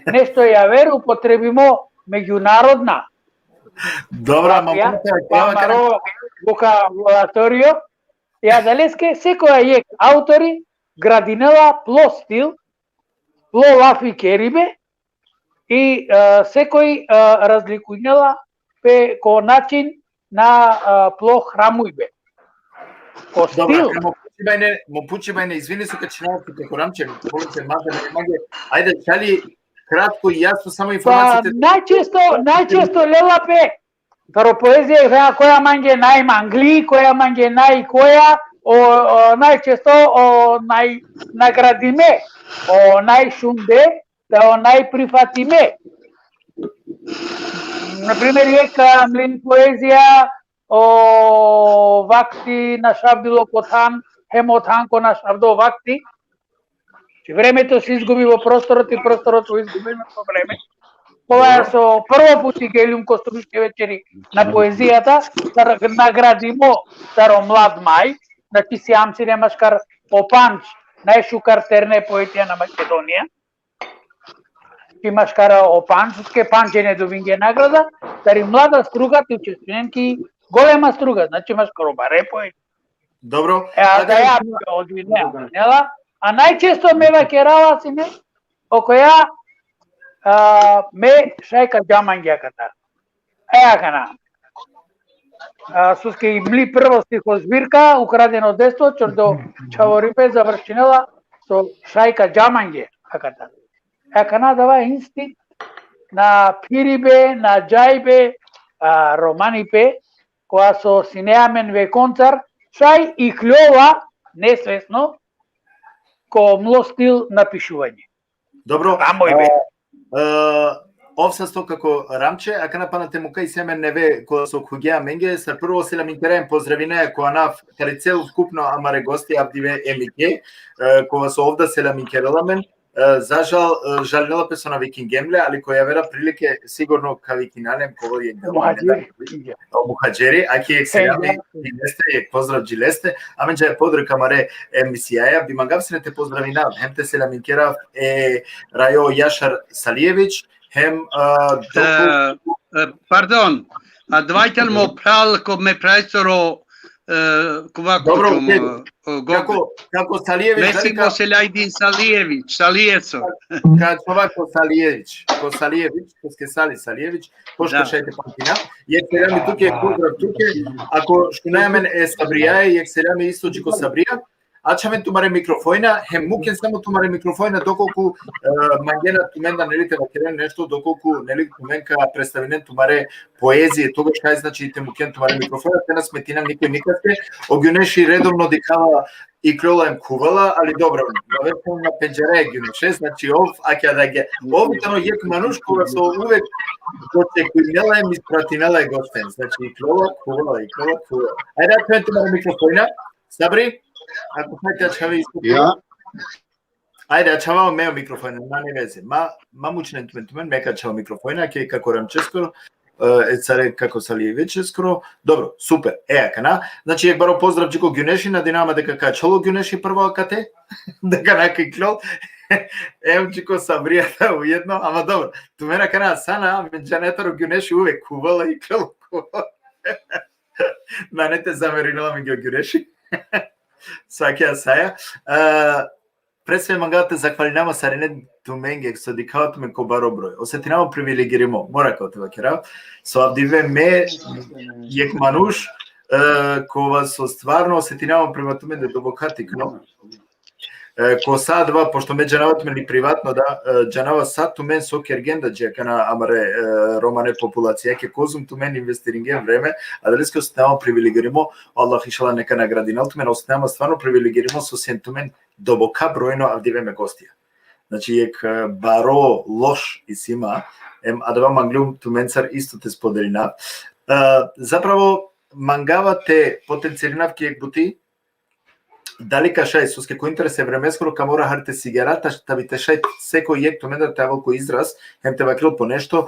nešto javer upotrebimo međunarodna. Dobra, ma Ja, amaro vokabulatorio, ja, adaleske sekoja jekh autori gradinela plo stil, plo lafi keribe, i, e, sekoj, e, razlikujnela pe ko način na, e, plo hramujbe. Ko Dobra, stil. Mo pučibajne, mo pučibajne, izvini so ka činava tu kako Ramče, molim te, maže, mange, ajde, šaj li kratko i jasno samo Pa, informacija te najčesto, najčesto lela pe, taro poezija, koja mange najmangli, koja mange najkoja, o, o, najčesto o naj, nagradime, o najšunde, da o najprifatime. Na primer, jekh, a, mlin poezija, o vakti našavdilo ko than, hem o than ko našavdo vakti. Či vremето се изгуби во просторот и просторот се изгуби во време. Ова е со прво пати гељум ко Струмски вечери на поезијата, да наградимо таро млад мај, значи сијам сине машкар о Панч, најшукар терне поетија на Македонија. И машкара о Панч, ке Панч не добинге награда, тари млада струга ти учествинен ки голема струга, значи машкар о баре поет. Dobro. Е, а да ја од нела, нела, а најчесто ме вакерала сине, окоја а, ме шајка џамангја ката. Е, акана. А, соски мли прво стихо збирка, Украдено детство, Чордо Чаворипе завршинела со шајка џамангје, аката. Е, акана дава инстинкт на пирибе, на џајбе, а, романипе, која со синеамен ве концар, шај и клјова, несвесно, ко мло стил на пишување. Dobro. Tamo i već. E, ov sasto kako Ramče, akana pana te muka isi amen neve ko so khugja menge, sar prvo selam inkerajem pozdravinaja ko anav tari celokupno amare gosti avdive M I K, e, kova so ov da selam inkerela amen. E, za žal, e, žalinela pe so na vikingjem le, ali ko javera prilike sigurno ka vikinalem ko vol jek delo. Muhadžeri. O Muhadžeri, aki jek selam dži leste, jek pozdrav dži leste. Amen džaja podrug amare emisijaja, bi mangav sine te pozdravinav, hem te selam inkerav e Rajo Jašar Salijević, hem, e, E, e, pardon, adava i tano mo phral ko me phral soro, e, kova Dobro, kućum, okej. e, e, go- Kako, kako Salijević, Mesimo Selajdin Salijević, Salijeso. Ka čhova ko Salijević, ko Salijević, ko ske Sali Salijević, pošto Da. šaj te pamtina. Jek seljami tuke, pozdrav tuke, ako šunaja amen e Sabrijaja, jek seljami isto dži ko Sabrija. Ačhaven tumare mikrofona, hem muken samo tumare mikrofona, dokolku, e, mangena tumen da neli te vakeren nešto, dokolku neli tumen ka predstavinen tumare poezije, togaš kaj znači te muken tumare mikrofona, te na smetina nikoj nikaske. O Gjuneši redovno dikhava iklola hem khuvala, ali dobro, na pendžara e Gjuneše, znači ov, akja da ge, ov tano jek manuš kova so uvek očekujnela hem ispratinela e gosten, znači iklola, khuvala, iklola, khuvala. Ajde, ačhaven tumare mikrofona, Sabri, ako hajde ačhave isto. Ja, Ajde, ačhava me o mikrofona, ma ne veze. Ma, ma mučnen tumen, tumen, me ka ačhava mikrofona, ke kako Ramčeskoro, e, e care kako Salijevićeskoro. Dobro, super. E, akana. Znači, jek baro pozdrav dži ko Gjuneši, nadinama deka ka ačhol o Gjuneši prvo akate, deka na ka iklol. Em dži ko Sabrija da ujedno, ama dobro. Tumen akana sana, amen džanetar o Gjuneši uvek khuvala, iklol, khuvala. Nane te zamerinela amenge o Gjuneši. Sakja saja. E, pre sve mangava te zahvalinama sarine tumenge so dikhava tumen ko baro broj. Osetinava privilegirimo, mora kao te vakerav. So avdive me jek manuš, e, kova so stvarno osetinava prema tumen da doboka tikno. E, ko sa adava, pošto me džanava tumen i privatno, da, e, džanava sa tumen so kergen da dži akana amare, e, romane populacija, ke kozum tumen investiringen vreme, adaleske osetinava privilegirimo, Allah inšallah neka nagradinel tumen, osetinava stvarno privilegirimo so sen tumen doboka brojno avdive me gostija. Znači, jek, e, baro loš isi ma, em adava manglum tumencar isto te spodelina. E, zapravo, mangava te potencirinav ki jek buti, dali ka šaj, soske ko interes e vremeskoro ka mora hari te sigara, ta, ta bi te šaj seko jek tumendar te avel ko izraz, hem te vakerel po nešto.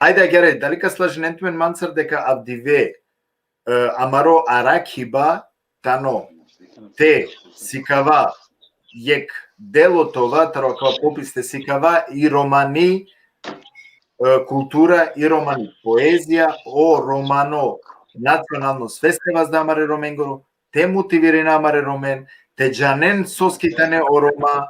Ajde, agjaar, dali ka slažinen tumen mancar deka avdive, e, amaro arakhiba tano te sikava jek delo tova, taro akava popis te sikava i romani, e, kultura, i romani poezija, o romano nacionalno sveste vazda amare romengoro, te motivirina amare romen, te džanen soske tane o Roma,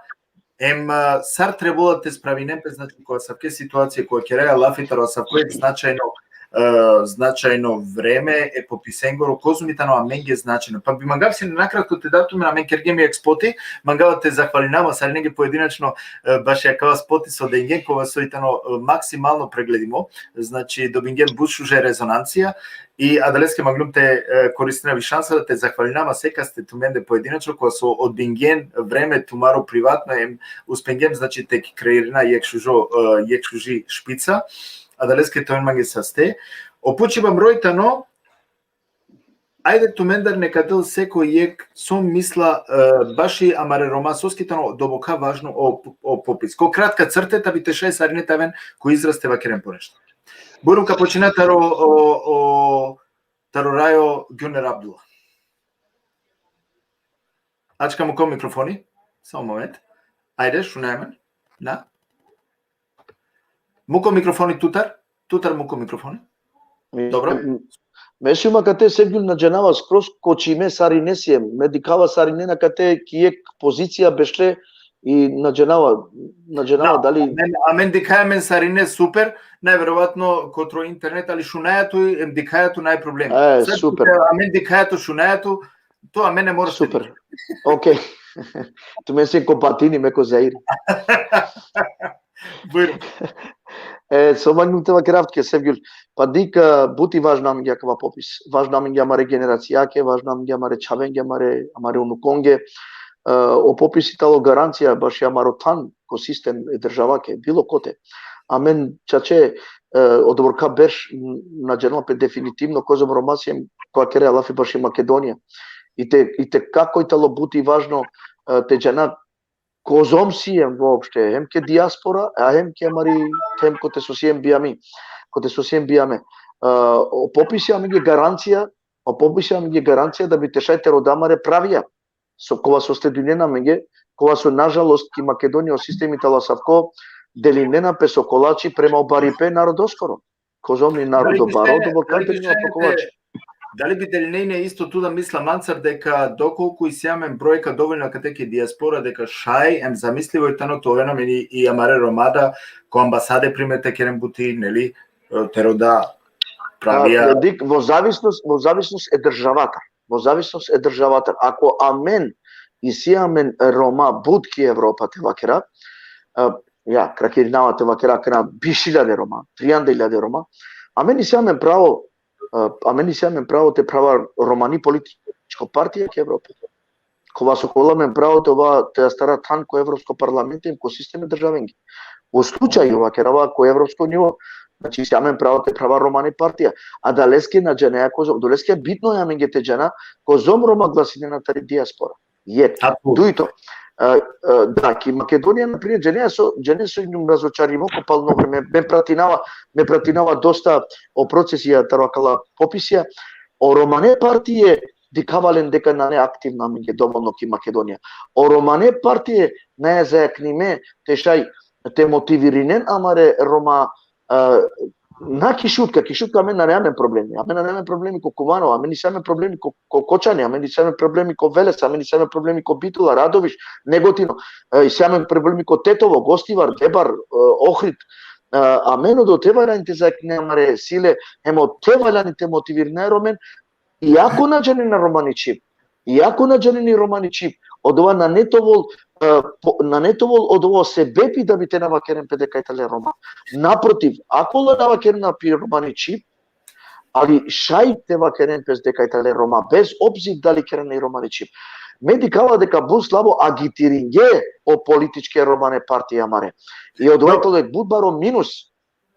em, e, sar trebela te spravinen pe, znači, ko asavke situacije, ko keraja lafi taro asavko jek značajno, e, značajno vreme e popisengoro, kozum i tano amenge značajno. Pa bi mangav sine nakratko te dav tumen, amen kergjem jek spoti, mangava te zahvalinama sarinenge pojedinačno, e, baši akava spoti so dengen, kova so i tano, e, maksimalno pregledimo, znači, dobingjem but šuže rezonancija, i adaleske manglum te, e, koristinav i šansa da te zahvalinama sekaste tumende pojedinačno, kova so odbingjen vreme tumaro privatno, em uspingjem, znači, te kreirina jek šužo, e, jek šuži špica, adaleske tumen mange saste. O pučiba broj tano, Ajde tumendar neka del seko jekh so misla, e, baši amare Roma, soske tano doboka važno o, o popis. Ko kratka crte, ta bi te šaj sarine te aven ko izraz te vakeren po nešto. Bujrum, ka počina taro, o, o, taro Rajo Güner Abdullah. Ačka muko mikrofoni. Samo moment. Ajde, šunaja amen. Na? Muko mikrofoni tutar. Tutar muko mikrofoni. Dobro. M-, m-, me sijum akate, Sevgjul, na džanava, skroz kočime sarine siem. Me dikhava sarinen akate ki jekh pozicija bešle i na džanava, na džanava. Da, dali amen, amen dikhaja amen sarine super, najverovatno kotro internet, ali šunaja tu, em dikhaja tu, naj problem. E, super. Amen dikhaja tu, šunaja tu, to amen ne mora. Super. Okej. Tumen sien ko Batini, me ko Zairi. Bujrum. E, so manglum te vakerav tuke, Sevgjul. Pa dikh, e, but i važno amenge akava popis. Važno amenge amare generacijake, važno amenge amare čhavenge, amare, amare unukonge. E, o popisi tano garancija baši amaro than ko sistem e državake, bilo kote. Amen čače, e, odobor ka berš, m, na džanela pe definitivno kozom Roma siem, ko akere lafi baši Makedonija. I te, i te kako i tano but i važno, e, te džana kozom siem voopšte, hem ke dijaspora, a hem ke amari, hem kote so siem bijami, kote so siem bijame. E, o popisi amenge garancija, o popisi amenge garancija da bi te šaj te roda amare pravija. So kova so sledujnena amenge, kova so nažalost ki Makedonija o sistemi tano asavko, delinena pe so kolači prema o baripe narodoskoro. Kozom i narodo baro, odobor ka delinena pe kolači. Dali bi delinena isto tu da misla mancar deka dokolku isi amen brojka dovoljna akate ki dijaspora, deka šaj, em zamislivo i tano te oven amen i, i amare Roma da ko ambasade primer te keren buti, neli, te roda pravija. A, dikh, vo zavisnost, vo zavisnost e državatar. Vo zavisnost e državatar. Ako amen, isi amen Roma but ki Evropa te vakera, e, ja, krakirinava te vakera, akana biš iljade Roma, trianda iljade Roma, amen isi amen pravo, e, amen isi amen pravo te phrava romani političko partija ki Evropa. Kova so ka ovel amen pravo te ova, te astara than ko Evropsko parlamenti, ko sistem e državenge. O slučaj, vakerava, ko evropsko nivo, znači, isi amen pravo te phrava romani partija. Adaleske na džanaja kozom, odoleske bitno i amenge te džana kozom Roma glasinena tari dijaspora. Jekh. Dujto. E, e, da, ki Makedonija, na primer, džanaja so, džanaja so injum razočarimo ko palno vreme, me pratinava, me pratinava dosta o procesija taro akala popisija. O romane partije dikhava len deka nane aktivna amenge dovoljno ki Makedonija. O romane partije nae zajaknime te šaj te motivirinen amare Roma, e, na ki Šutka, ki Šutka amen nane amen problemi. Amen nane amen problemi ko Kumanovo, amen isi amen problemi ko, ko Kočani, amen isi amen problemi ko Veles, amen isi amen problemi ko Bitola, Radoviš, Negotino, e, isi amen problemi ko Tetovo, Gostivar, Debar, e, Ohrid. E, amen odote valjani te zajaknine amare sile, hem odote valjani te motivirina e Romen, iako na džanena romani čhib, iako na džanena romani čhib, odova nane te ovel, e, po-, nane te ovel odova sebepi da bi te na vakeren pe deka i tale Roma. Naprotiv, ako la na vakeren pe romani čhib, ali šaj te vakeren pe deka i tale Roma, bez obzir dali kerena i romani čhib. Me dikhava deka but slabo agitiringe o političke romane partije amare. I odova i tale but baro minus.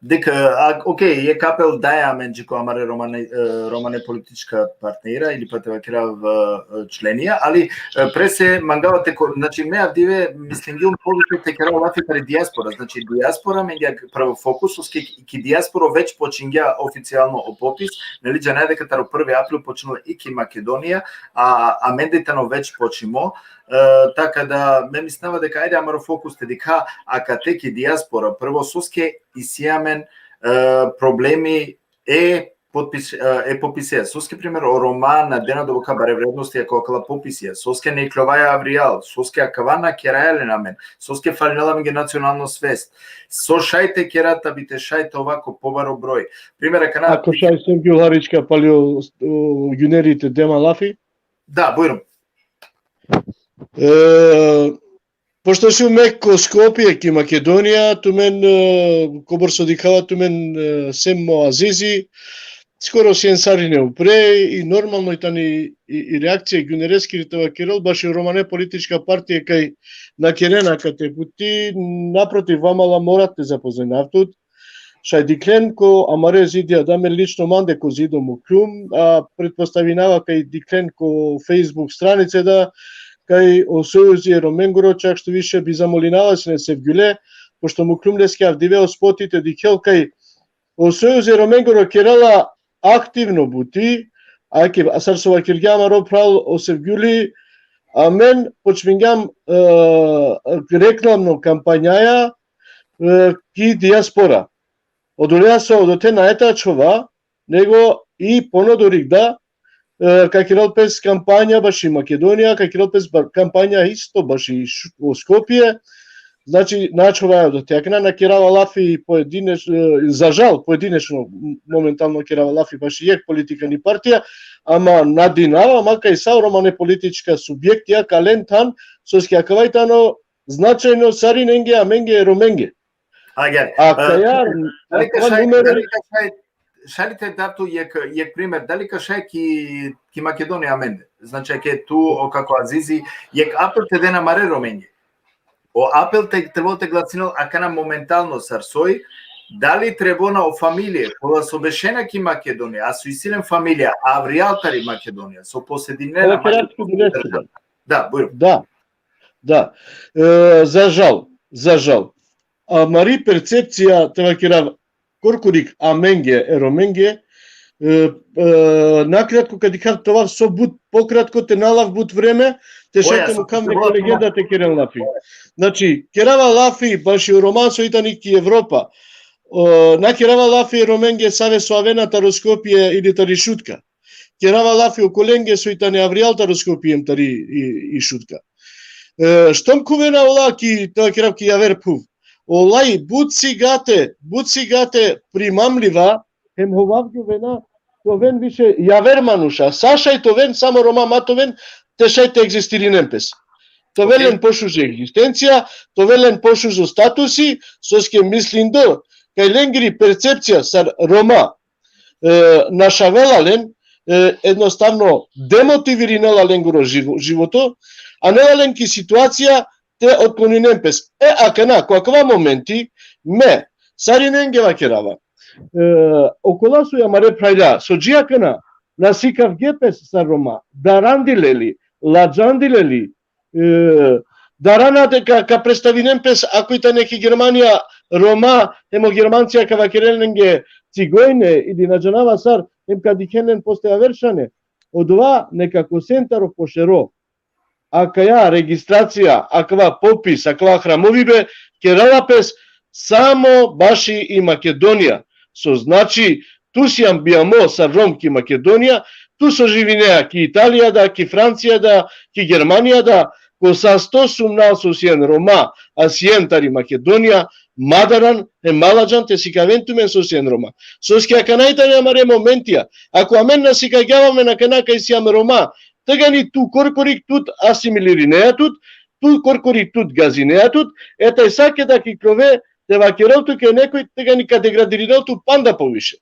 Dikh, e, a, okej, jekh apel daja amen dži ko amare romane, e, romane politička partnera ili pa te vakerav, e, členija, ali, e, pre se mangava te ko-, znači, me avdive mislingjum poviše te kerav lafi tari dijaspora, znači, dijaspora amenge prvo fokus, soske ki, ki dijaspora već počingja oficijalno o popis, neli, džanaja deka taro prvi april počinela i ki Makedonija, a, amende tano već počimo, e, taka da me mislinava deka ajde amaro fokus te dikha akate ki dijaspora, prvo soske isi amen, e, problemi e potpis-, e, e popisea. Soske, primer, o Roma na dena doboka bare vrednosti ako akala popisea. Soske na ikljovaja avrijal, soske akava na keraja len amen, soske falinela amenge nacionalno svest. So šaj te kera ta bi te šaj te ova ko pobaro broj. Primer, akana. Ako šaj, Sevgjul, harička, pali o, o Guneri te de ma lafi. Da, bujrum. E, pošto sijum me ko Skopje ki Makedonija, tumen, e, kobor so dikhala tumen, e, sem mo Azizi, skoro sien sarine upre, i normalno i tani i, i reakcija Gunereskiri te vakerel, baši romane politička partija kaj na kerena akate buti, naprotiv, amala mora te zapoznena tut. šaj dikhlen ko amare zidija, da me lično mande ko zido mukljum, a pretpostavinava kaj dikhlen ko Facebook stranice da, kaj o Sojuzi e Romengoro, čak što više bi zamolinava sine Sevgjule, pošto mukljum leske avdive o spoti te dikhel kaj o Sojuzi e Romengoro kerela aktivno buti, a ke, a sar so vakergja amaro phral o Sevgjuli, amen počmingjam, e, reklamno kampanjaja, e, ki dijaspora. Odoleja so odote nae te ačhova, nego i ponodorik da, e, ka kerel pes kampanja baši Makedonija, ka kerel pes ba-, kampanja isto baši Š-, o Skopje. Znači, na ačhovaja odote akana, na kerava lafi pojedineš-, e, za žal, poedinečno, m-, momentalno kerava lafi baši jekh politikani partija, ama nadinava, ma kaj sa o romane politička subjektija ka len than, soske akava i tano značajno sarinenge, amenge, Romenge. Agjaar, a, e, kaja, dali ka akava šaj, numero dali ka šaj, šaj li te dav tu jekh, jekh primer, dali ka šaj ki, ki Makedonija amende. Znači, ke tu, o kako Azizi, jekh apel te den amare Romenge. O apel te, trebol te glasinel akana momentalno sar soj, dali trebona o familije, kola so bešena ki Makedonija, a so isi len familija, avrijal tari Makedonija, so posedinena. Ova kratko, Makedonija. Da, bujrum. Da, da. E, za žal, za žal. Amari percepcija, te vakerav, korkorik amenge, e Romenge, e, e, nakratko ka dikhav te ovav so but pokratko, te na lav but vreme, te šaj te mukhav me kolegenda te keren lafi. Znači, kerava lafi baši o Roma so i tani ki Evropa. O, na kerava lafi e Romenge save so avena taro Skopje ili tari Šutka. Kerava lafi okolenge so i tane avrijal taro Skopje em tari i, i Šutka. E, štom khuvena ola ki, te vakerav, ki javer phuv. Ola i but sigate, but sigate primamliva, hem hovavgjovena te oven više javer manuša. Sa šaj te oven, samo Roma ma te oven, te šaj te egzistirinen pes. Te oven len pošužo egzistencija, te oven len pošužo statusi, soske mislindo, kaj lengiri percepcija sar Roma, e, našavela len, e, ednostavno demotivirinela lengoro živo-, životo, anela len ki situacija te otkloninen pes. E, akana, ko akava momenti, me, sarinenge vakerava. E, okola so i amare phralja, so dži akana, na sikavge pes sar Roma, darandile li, ladžandile li, e, darana te ka, ka predstavinen pes, ako i tane ki Germanija Roma, hem o Germancija ka vakeren lenge cigojne, ili na džanava sar, hem ka dikhen len posle aver šane. Odova nekako sentaro pošero. Akaja registracija, akava popis, akava hramovibe, kerela pes samo baši i Makedonija. So znači, tu sijam bijamo sar Rom ki Makedonija, tu so živinea ki Italija da, ki Francija da, ki Germanija da, ko sasto sumnal so sien Roma, a sien tari Makedonija, ma daran, e ma ladžan te sikaven tumen so sien Roma. Soske akana i tane amare momentija. Ako amen na sikavgjava amen akana kaj sijam Roma, tegani tu korkorik tut asimilirinea tut, tu korkorik tut gazinea tut, e taj sa keda ka iklove te vakerel tuke nekoj, tegani ka degradirinel tu panda poviše.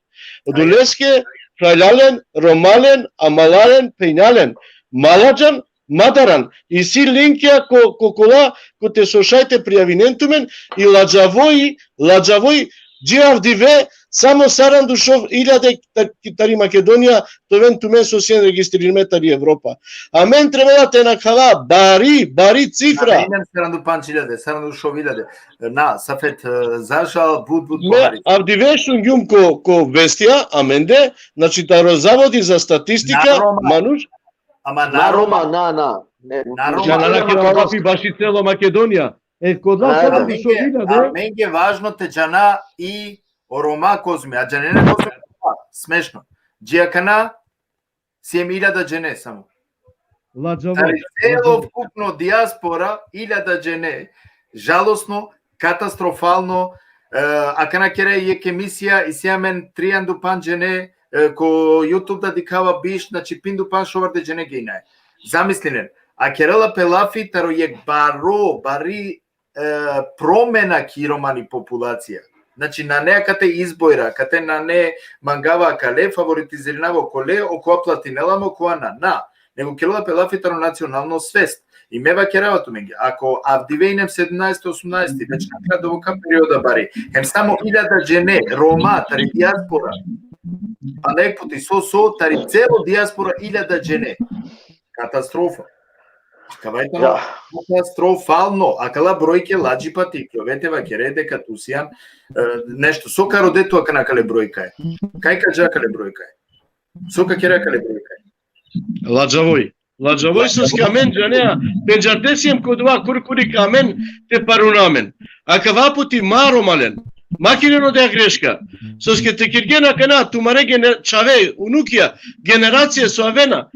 Odoleske, phralalen, Romalen, amalalen, phenjalen, ma ladžan, ma daran, isi linkja ko, ko kola, kote so šaj te prijavinen tumen, i ladžavoj, ladžavoj, dži avdive, samo sarandušov iljade ta-, tari Makedonija te oven tumen so sien registririme tari Evropa. Amen trebela te nakhava bari, bari cifra. Na, na, sarandupandž iljade, sarandušov iljade. Na, Safet, e, za žal, but, but pohari. Avdive šungjum ko, ko vestija, amende, znači, taro Zavodi za statistika, na Roma, manuš. Ama na Roma, na, na. Ne, na Roma. Džana na kera lafi baši celo Makedonija. E, koda, amenge važno te džana i o Roma kozme, a džanena kozme, smešno. Dži akana, siem iljada džene samo. Ladžavo. Tari celokupno dijaspora, iljada džene. Žalosno, katastrofalno. E, akana kera jekh emisija, isi amen triandupandž džene, e, ko YouTube da dikhava biš, znači pindupandž šovardeš džene gejnaja. Zamislinen, a kerela pe lafi taro jekh baro, bari, e, promena ki romani populacija. Znači, nane akate izbojra, akate nane mangava akale, favoritizirinava okole, okova platinela ma, okova na, na. Nego kerela pe lafi taro nacionalno svest. I me vakerava tumenge, ako avdive inem sedamnaesti, osamnaesti, već nakra dovoka perioda bari. Hem samo iljada džene, Roma, tari dijaspora. Pa nek puti so, so, tari celo dijaspora iljada džene. Katastrofa. Akava i tano Ja. katastrofalno. Akala brojke ladžipa te ikljove te vakere deka tu sian, e, nešto. So ka rode tu akana akale brojkaja? Kaj ka dža akale brojkaja? So ka kere akale brojkaja? Ladžavoj. Ladžavoj soske amen džanea, pendžarde siem ko dova kurkuri ka amen te paruna amen. Akava puti ma romalen. Ma keren odeja greška. Soske te kergjen akana tumare gene-, čhave, unukija, generacija so avena,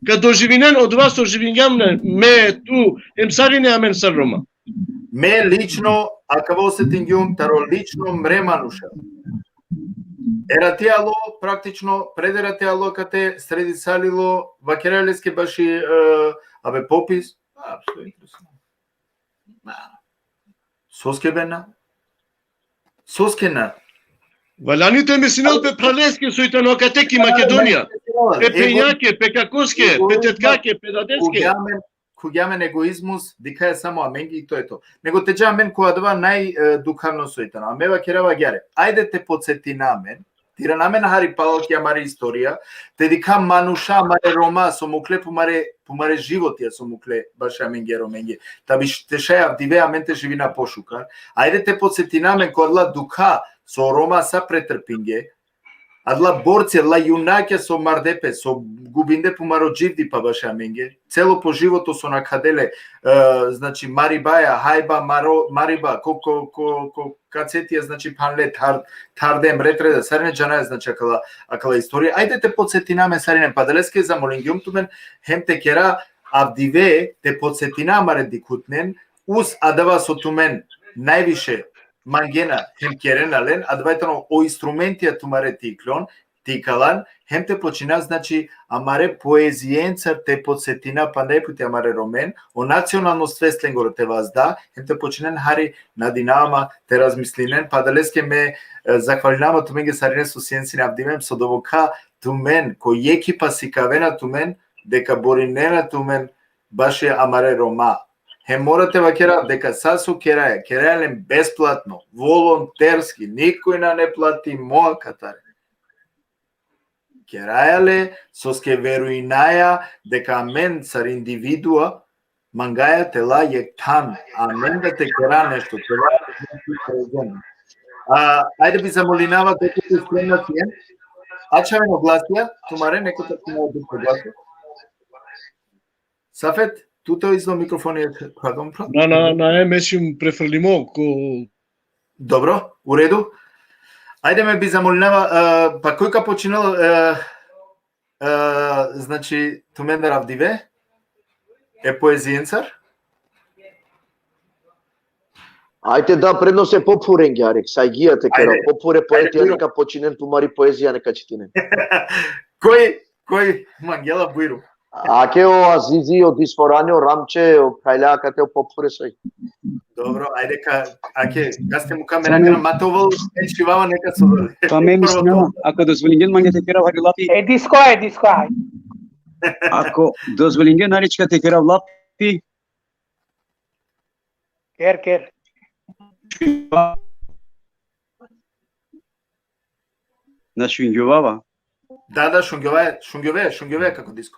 ka doživinen odova so živingjam ne, me, tu, hem sarine amen sar Roma. Me lično, akava osetingjum taro lično mre manuša. Erati alo, praktično, pred erati alo kate sredisalilo, vakera leske baši, e, abe popis. A, što interesno. Na. Soske be na? Soske na? Valjani te mislinel pe praleske so i tano kate ki Makedonija. Pe Ego-, penjake, pe kakoske, ego-, pe tetkake, pe dadeske. Kugja amen, kugja amen egoizmus, dikhaja samo amenge i to e to. Nego te dža amen ko adava naj, e, dukhavno so i tano. A me vakerava agjaar. Ajde te podsetina amen, te irana amen hari palal ki amari istorija, te dikha manuša amare Roma so mukle pumare, pumare životija so mukle bašo amenge Romenge. Ta bi š-, te šaj avdive amen te živina pošukar. Ajde te podsetina amen ko adala dukha so Roma sa pretrpinge, adala borce, adala junakja so marde pe, so gubinde pumaro dživdipa bašo amenge, celo po životo so nakhadele, e, znači, maribaja, hajba, maro-, mariba, ko, ko, ko, ko kacetija, znači, phanle, thar-, tharde, mretre, da, sarine džanaja, znači, akala, akala istorija. Ajde te podsetina amen sarine, pa adaleske zamolingjum tumen, hem te kera avdive te podsetina amare dikhutnen, uz adava so tumen najviše mangena hem kerena len, adava i tano o instrumentija tumare te ikljon, te ikalan, hem te počina, znači, amare poezijencar te podsetina panda jek puti amare Romen, o nacionalno svest lengoro te vazda, hem te počinen hari, nadinava ma, te razmislinen, pa adaleske me, e, zahvalinava ma tumenge sarine so sien sine avdive, so dovoka tumen, ko jekhipa sikavena tumen, deka borinena tumen, baši amare Roma. Hem mora te vakera deka sa so keraja, keraja len besplatno, volonterski, nikoj nane platimo akatare. Keraja le, soske verujnaja deka amen sar individua mangaja te la jek than, amen da te kera nešto, te la jek than. A, ajde bi zamolinava deka te spremna sien. Ačhaven o glasija, tumare, neko te ačhol o glasija. Safet, tu te izlo mikrofoni, pardon, pardon. Na, na, na, e, me sijum prefrlimo ko... Dobro, u redu. Ajde me bi zamolinava, e, pa koj ka počinel, e, e, znači, tumendar avdive, e poezijencar? Ajde da prednost e popurenge, arek, sajgija te kera. Ajde. Popure poetija, ajde, bujrum, neka počinen, tumari poezija neka čitinen. Koj, koj mangela, bujrum. Ake o Azizi, o Disforani, o Ramče, o Prajla, kate o popure soj. Dobro, ajde ka, ake, kaste muka mene, ma te ovel, e, čhivava neka so dole. Pa me mislinava, ako dozvolingjen mange te kera hari lafi. E, Disko, e, Disko, aj. Ako dozvolingjen, Arička, te kera lafi. Ker, ker. Na šungjovava. Da, da, šungjovava, šungjovava, šungjovava, kako Disko.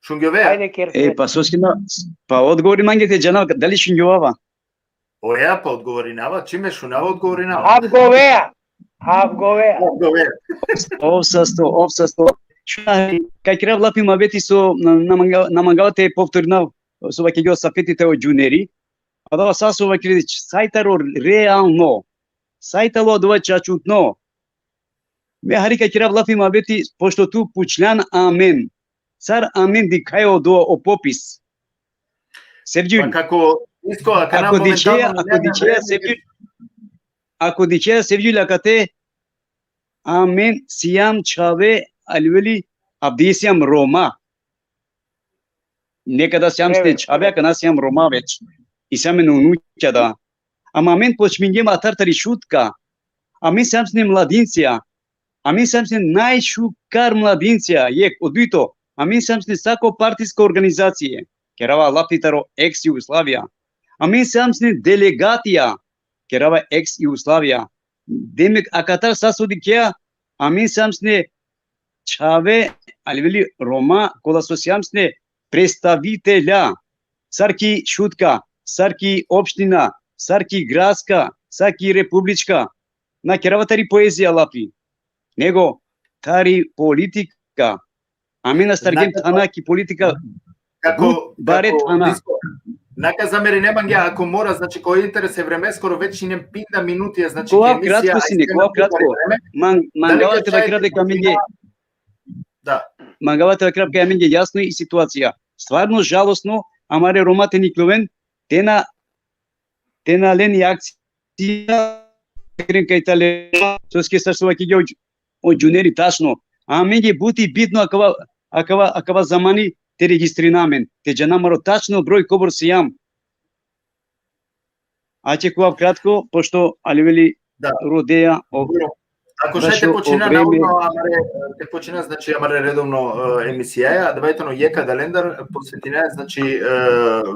Šungjovava. Ajde, ker, e, ker. Pa soske na, pa odgovori mange te džanav, dali šungjovava? Oja, pa odgovorinava, čim me šunava, odgovorinava. Avgovea. Avgovea. Avgovea. Ov sasto, ov sasto. Šuna, kaj kerav lafi muhabeti so na, na manga-, na mangava te povtorinav, so vakergja o Safeti, te o džuneri. Adava sa so vakergja, sa i taro realno, sa i talo adava čačutno. Me hari kaj kerav lafi muhabeti, pošto tu pučljan amen. Sar amen dikhaja odova o popis? Sevgjul. Pa kako, Disko, akana momentalno dikhea, ako dikhea, Sevgjul, ako dikhea, Sevgjul, akate, amen sijam čhave, alveli, avdive sijam Roma. Nekada sijam sine čhave, akana sijam Roma već. I sijam amen unukja da. Ama amen počmingjem atar tari Šutka. Amen sijam sine mladincija. Amen sijam sine najšukar mladincija, jek, o dujto. Amen sijam sine sa ko partisko organizacije. Kerava lafi taro eks Jugoslavija. Amen sijam sine delegatija, kerava eks Jugoslavija. Demek, akatar sa so dikhea, amen sijam sine čhave, ali veli Roma, kola so sijam sine predstavitelja, sar ki Šutka, sar ki opština, sar ki gradska, sar ki republička. Na kerava tari poezija lafi, nego tari politika. Amen astargjem thana ki politika, but bare thana. Neka zamerine mange, ako mora, znači, ko interes e vremeskoro, već inem pinda minutija, znači, kova kratko sine, kova kratko. Mangava te vakerav deka amenge, da, mangava te vakerav deka amenge jasno i situacija. Stvarno žalosno, amare Roma te nikloven, te na, te na len i akcija, kren kaj tale, soske sar so vakigja o Džuneri tačno. Amenge but i bitno akava, akava, akava zamani te registrina amen, te džana amaro tačno broj kobor sijam. Ače kova kratko, pošto ali veli, da, rodeja o... Ako šaj te počina na ulo, amare, te počina, znači, amare redovno, e, emisijaja, adava tano jekh adalendar posvetinaja, znači, e,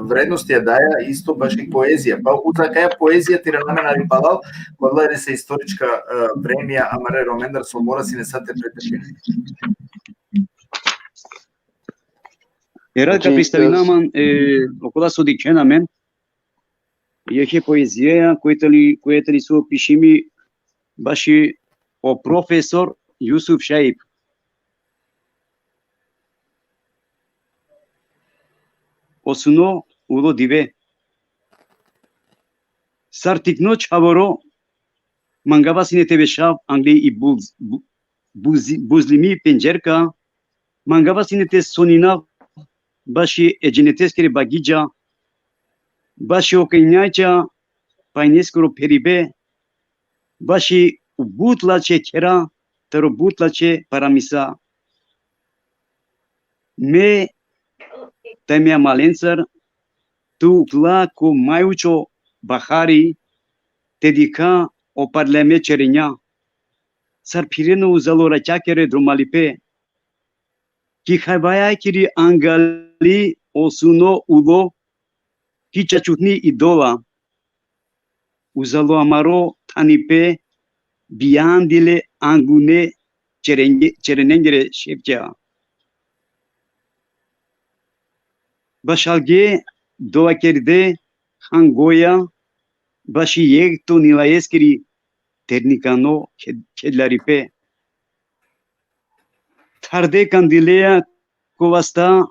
vrednost ja daja isto baši poezija. Pa uza kaja poezija te irana amen, ali palal, kola isi istorička, e, vremija amare Romendar so mora sine sa te pretrpina. Eral ka predstavina man, e, okola so dikhena amen, jekhe poezijaja, koja tali, koja tali so pišimi baši o profesor Jusuf Šaip. O suno ulo dive. Sar tikno čhavoro, mangava sine te bešav angle i buz-, bu-, buzi-, buzlimi pendžerka, mangava sine te soninav baši e dženeteskere bagidža, baši o kajnjača, pajneskoro pheribe, baši but lačhe khera, taro but lačhe paramisa. Me, taj me amalencar, te ukla ko majučo bahari, te dikha o parlame čerenja, sar phirena uzalo rakjakere dromalipe. Ki Havajakiri angali o suno ulo, ki čačutni idola. Uzalo amaro thanipe, bijandile angune čerenge-, čerenengere šepća. Bašalge dovakerde hangoja, baši jekh to Nilajeskiri ternikano khed-, khedlaripe. Tharde kandilea ko vasta,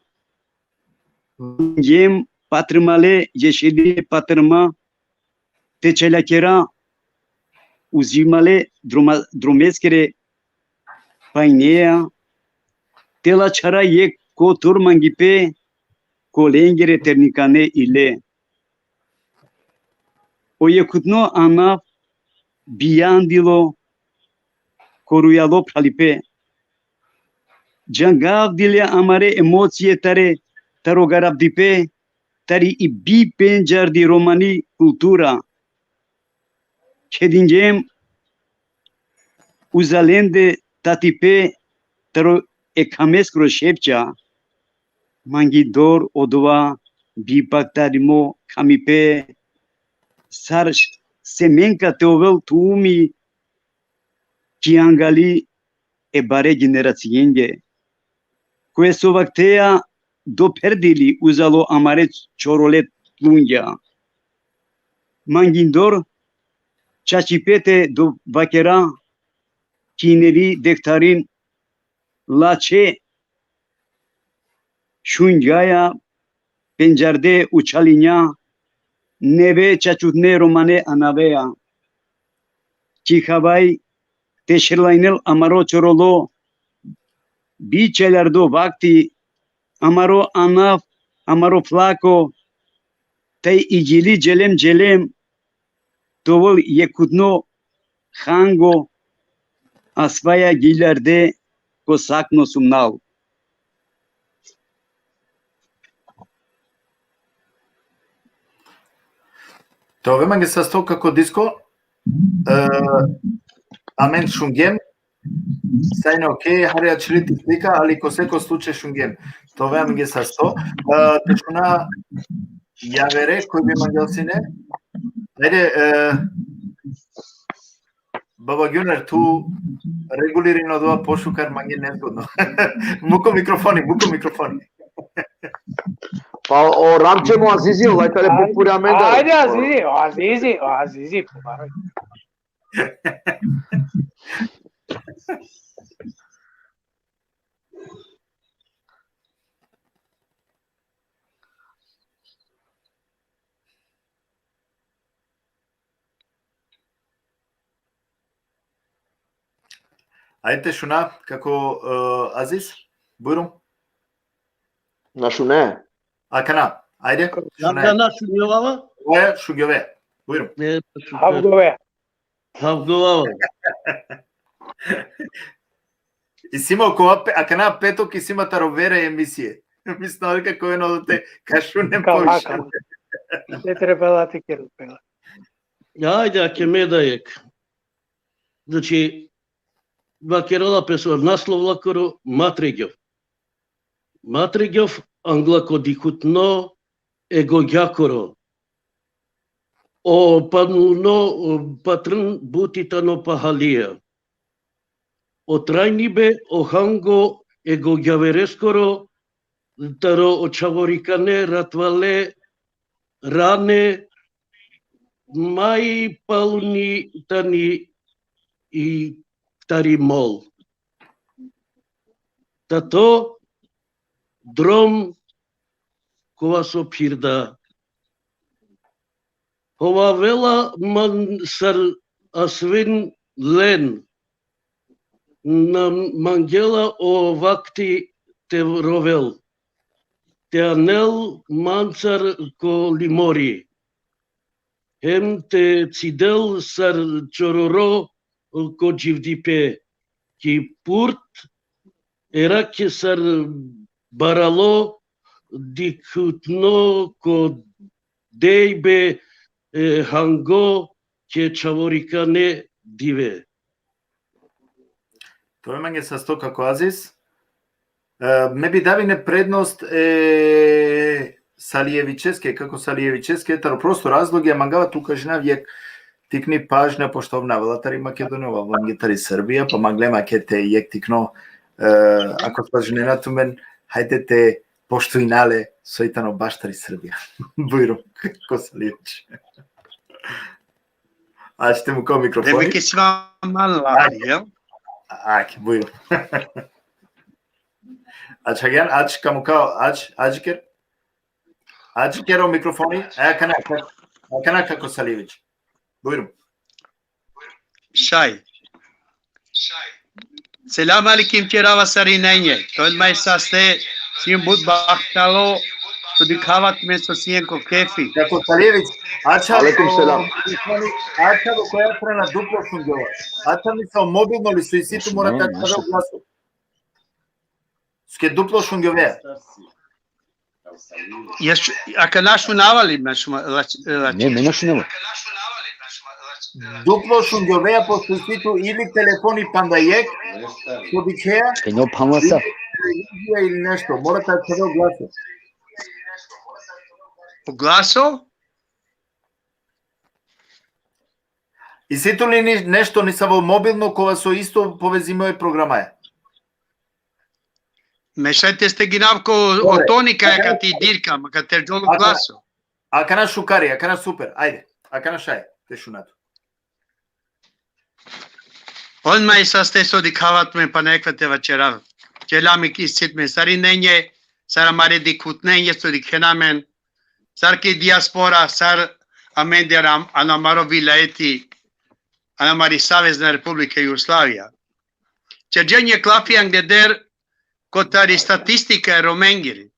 jem patrmale, ješili patrma, te čaljakera, uzimale droma-, dromeskere pajneja, te lačhara jekh kotor mangipe, kolengere ternikane ile. O jekhutno anav bijandilo ko rujalo phralipe. Džangavdile amare emocije tare, taro garabdipe, tari i bipendžardi romani kultura. Khedingjem uzalende tatipe taro e khameskoro šepća, mangindor odova bipaktarimo khamipe, sar semenka te ovel tumumi ki angali e bare generacienge. Koje so vakteja dopherdili uzalo amare čorole tlungja. Mangindor čačipe te dovakera ki nevi deftarin lačhe šungjaja, pendžarde učhalinja, neve čačutne romane anaveja. Ki Havaj te šerlajnel amaro čorolo, bičaljardo vakti, amaro anav, amaro flako, taj i gili dželem dželem, te ovel jekhutno hango, asvaja giljarde ko sakno sumnal. Te ove mange sasto kako disko, e, amen šungjem, Sajno, okej, hari ačhili ti slika, ali ko seko slučaj šungjem. Te ove amenge sasto. E, te šuna javere, koj bi mangel sine. Ajde, e, Baba Güner, tu regulirin odova pošukar, mange nezgodno. Muko mikrofoni, muko mikrofoni. Pa o Ramče mo Azizi, olaj tale but pure amendar. Ajde, Azizi, o Azizi, o Azizi, pobaro. Ajde, šuna, kako, e, Aziz? Bujrum. Na šune. Akana, ajde, šune. Akana šunjovava? Oja, šunjove. Bujrum. E, pa šunjove. Havgove. Havgove. Isi ma ko ape-, akana petok isi ma taro vera emisije. Mislim, ali kako je ono te kašune poviše. Te trebela ti kero pela. Ajde, ake me da jek. Znači, vakerela pe so naslov lakoro Matregjov. Matregjov angla ko dikhutno e gogjakoro. O panuno, o patrn buti tano pahalija. O trajnibe o hango e gogjavereskoro, taro o čhavorikane ratvale rane, maj paluni tani i tari mol. Tato drom kova so phirda. Hovavela man sar asven len, na mangela o vakti te rovel. Te anel mancar ko limori. Hem te cidel sar čororo ko dživdipe. Ki purt, erak sar baralo dikhutno ko dejbe, e, hango ke čhavorikane dive. To je mange sasto, kako Aziz. E, me bi davine prednost, e, Salijevićeske, kako Salijevićeske, taro prosto razlog, ja mangava tu kažinav jek tikni pažnja, pošto ov na avela tari Makedonija, ov mange tari Srbija, pa mangle ma ke te jek tikno, e, ako slažinena tumen, hajde te poštujnale soj tano baš tari Srbija. Bujrum, kako Salijević. Ač te muka o mikrofoni. Demek ki sva man lafi, jel? Ak, bujrum. Ač agjaar, ač ka muka, ač, ač ker. Ač ker o mikrofoni. E, akana, akana kako Salijević. Bujrum. Šaj. Selam alejkum, ćerava sarinenge. Tolmaj saste, sijum but bahtalo, so dikhava tumen so sien ko kefi. Kako Salijević, ača. Alejkum selam. Ača, do koja strana duplo šungjova. Ača mi sa mobilno li so isi tu, mora te ačhave o glaso. Soske duplo šungjove. Ješ, akana šunava li me šuma, lač-, lač-? Ne, me na šunava. Duplo šungjove, pošto isi tu ili telefoni panda jek, so dikhea, kaj no phanla sa. Ili televizija ili nešto, mora te ačhave o glaso. O glaso? Isi tu li ni-, nešto nisavo mobilno kova so isto povezimo e programaja? Me šaj te steginav ko o toni kaj ka ti dirka, ma ka te džol o glaso. Akana šukar i, akana super, ajde, akana šaj te šuna tu. Odmaj saste so dikhava tumen, pana jekh fete vaćerav. Ćelam ki sit me sarinenge, sar amare dikhutnenge so dikhena amen, sar ki dijaspora, sar amende ano amaro vilayeti, ano amari Savezna Republika Jugoslavija. Ćerđen jekh lafi angleder kotar i statistika e Romengiri.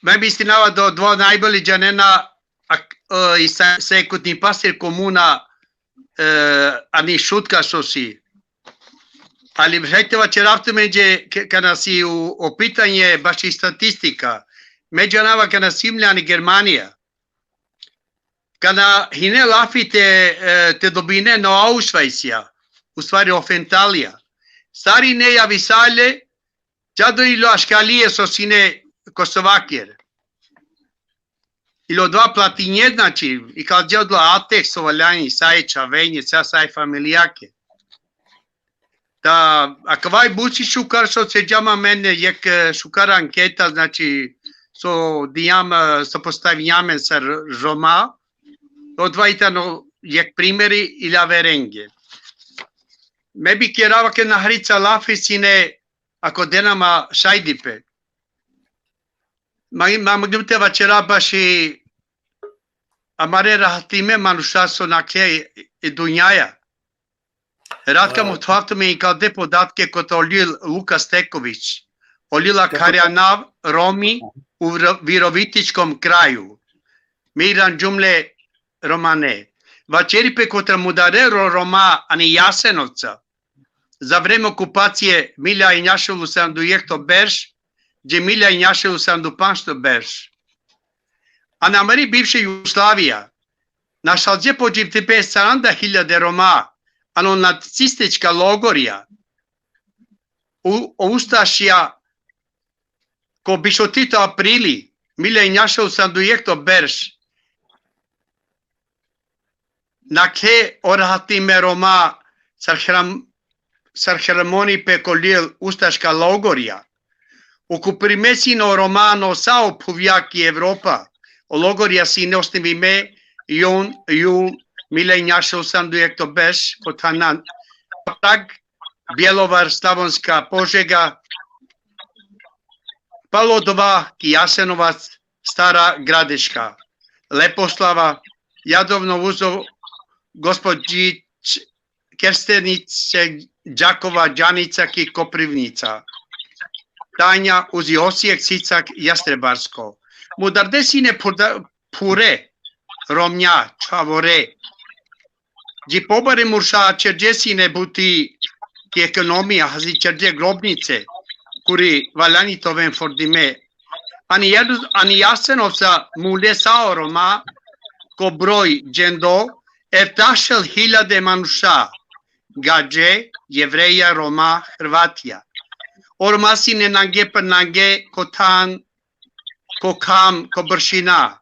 Me mislinava da odova najbolje džanena, ak-, e, i sa-, sekutni pastir komuna, e, ani Šutka so si. Ali hajde vaćerav tumenđe, ke-, kana si u, o pitanje baši statistika. Me džanava kana sijum le ani Germanija. Kana hine lafi te, e, te dobinen o ausvajsija, u stvari o Fentalija. Sarine javisale, čado ilo aškalije so sine Kosovaker. Ilo dova platinje, znači, i ka džel dlo atek so valjani, sa e čhavenje, sa, sa e familijake. Ta, akava i but si šukar so se džama mene, jek, e, šukar anketa, znači, so dijam, e, so postavijam sar Roma, odova i tano jek primeri i laverenge. Me bi kerava ke nahrica lafi sine, ako dena ma šajdipe. Ma, ma, ma te vaćera baši amare rahatime manuša so nakhe e dunjaja. Ratka A. Mutfakto me ikalde podatke kotar o lil Luka Steković, o lil Kako? Akarjanav Romi u Vro-, Virovitičkom kraju. Mi ranđum le romane. Vaćeri pe kotar mudare ro-, Roma ani Jasenovca. Za vreme okupacije milja injašel u sedamdeset jekto berš, dži milja injašel u sedamdeset panšto berš. Ani amari bivše Jugoslavija našalđe po dživdipe saranda hiljade Roma, ano nacistička logorja. U, o ustašija ko bišotito aprili, milja injašel u sedamdeset jekto berš, nakhe o rahatime Roma sar hram-, sar hramoni pe ko lil ustaška logorja. Okupime sine o Roma ano sa o phuvja ki Evropa, o logorja sine osnivime jun, jul, milja injašel u sedamdeset jekto berš, ko thanan Prag, Bjelovar, Slavonska Požega, palo dova ki Jasenovac, Stara Gradiška, Leposlava, Jadovno Uzo, Gospođić, Kerstenice, Đakova, Đanica ki Koprivnica, Tanja, Uzi Osijek, Sicak, Jastrebarsko. Mudarde sine purda-, pure, Romnja, čhavore. Dži pobare murša ćerđe sine buti ki ekonomija, hazi ćerđe grobnice, kuri valjani te oven fordime. Ani Jadu-, ani Jasenovca mule sa o Roma, ko broj džendo, eftašel hiljade manuša, gadže, Jevreja, Roma, Hrvatija. O Roma sine nange pe nange ko than, ko kham, ko bršina.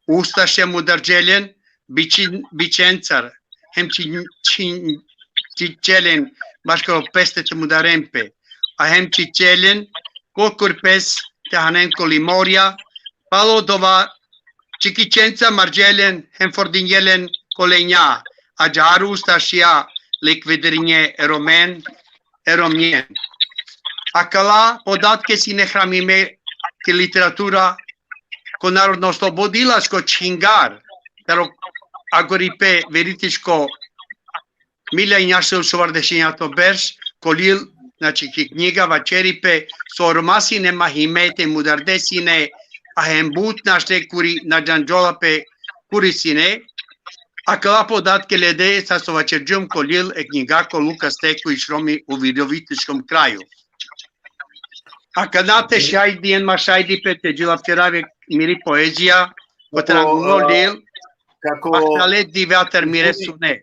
Ustaše mudarđe len, bičin-, bičencar, hem čin-, čin-, čiče len, baško peste te mudaren pe, a hem čiče len, ko kurpes te hanen ko limorja, palo dova, čikićenca marđe len, hem fordinđe len ko lenja, ađahar ustašija likvidirinđe e Romen, e Romnjen. Akala podatke sine hranime ki literatura, ko Narodno oslobodilačko čhingar, taro agoripe veritičko milja injašel u šovardešinjato berš, ko lil, znači, ki knjiga vaćeri pe, so o Roma sine mahime te mudarde sine, a hem but našti kuri na džanđola pe kuri sine, akala podatke lede sa so vaćerđum ko lil e knjiga ko Luka Steković Romi u Virovitičkom kraju. Akana te šaj dijen ma šajdipe te džilapčerav jek miri poezija, ko tranguno lil, kako, ahtale dive atar mire sune.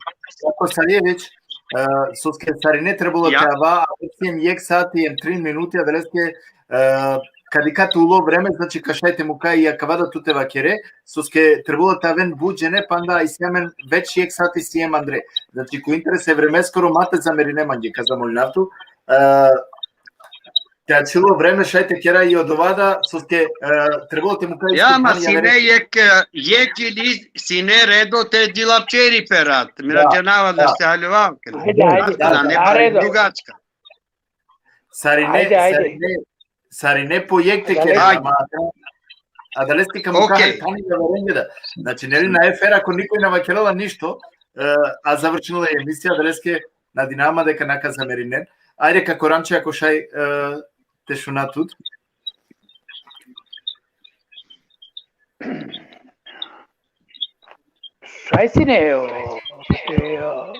Kako Saljević, e, soske sarine trebalo, ja, te ava, a već jem jek sati, jem trin minuti, adaleske, e, kadi ka te ulo vreme, znači, ka šaj te muka i akava da tu te vakere, soske trebalo te aven but džene, panda isi amen već jek sati siem andre. Znači, ko interes e vremeskoro ma te zamerine mange, ka zamolinav tu. E, te ačhilo vreme šaj te kera i odova da, soske, e, trebalo te muka i... Ja, ma sine jek, e, jek ili sine redo te džilapčeri pe rat. Mi... Da, rađanava da, da se haljovav. Ajde, ajde. Da, da, ne, da, redo. Dugačka. Sarine, ajde, ajde. Sarine, sarine po jek te kera, ajde, ama, adaleske ka muka, okej, tani da varenge da. Znači, neli, na efer, ako nikoj na vakerela ništo, e, a završinela i emisija, adaleske nadinama deka na ka zamerinen. Ajde, ka Koranče, ako šaj, e, te šuna tut. Šaj sine, o, e, o,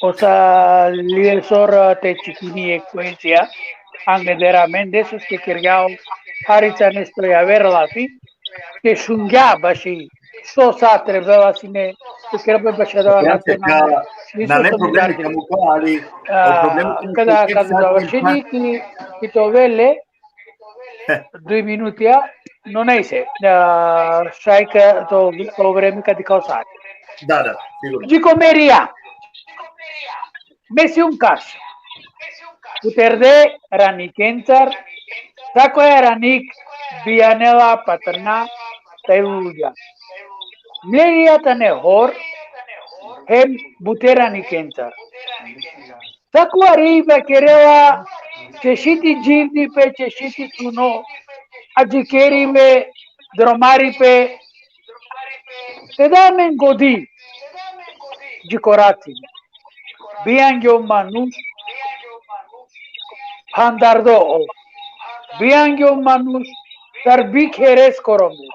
o Saljesor te čhini jek poezija, angleder amende, soske kergja o Harica nešto javer lafi, te šungja baši Što sad trebela sine, te kerbe baš da na, na, na, ne problemi, ali kada, kada završini ki, ki te ovele, duj minutija, no nejse, šaj ka to, to vreme kad kao sad. Da, da, sigurno. Dži ko me ria. Me sijum Kaš. Puterde ranikencar, sakoja ranik bijanela patrna taj lulugja. Mle ria tane hor, hem bute ranikencar. Sakoja riba kerela, češiti dživdipe, češiti čuno, adžikeribe, dromaripe, te da amen godi, dži ko rat sine. Bijangjo manuš, phandardo o. Bijangjo manuš, sar bikheres korome.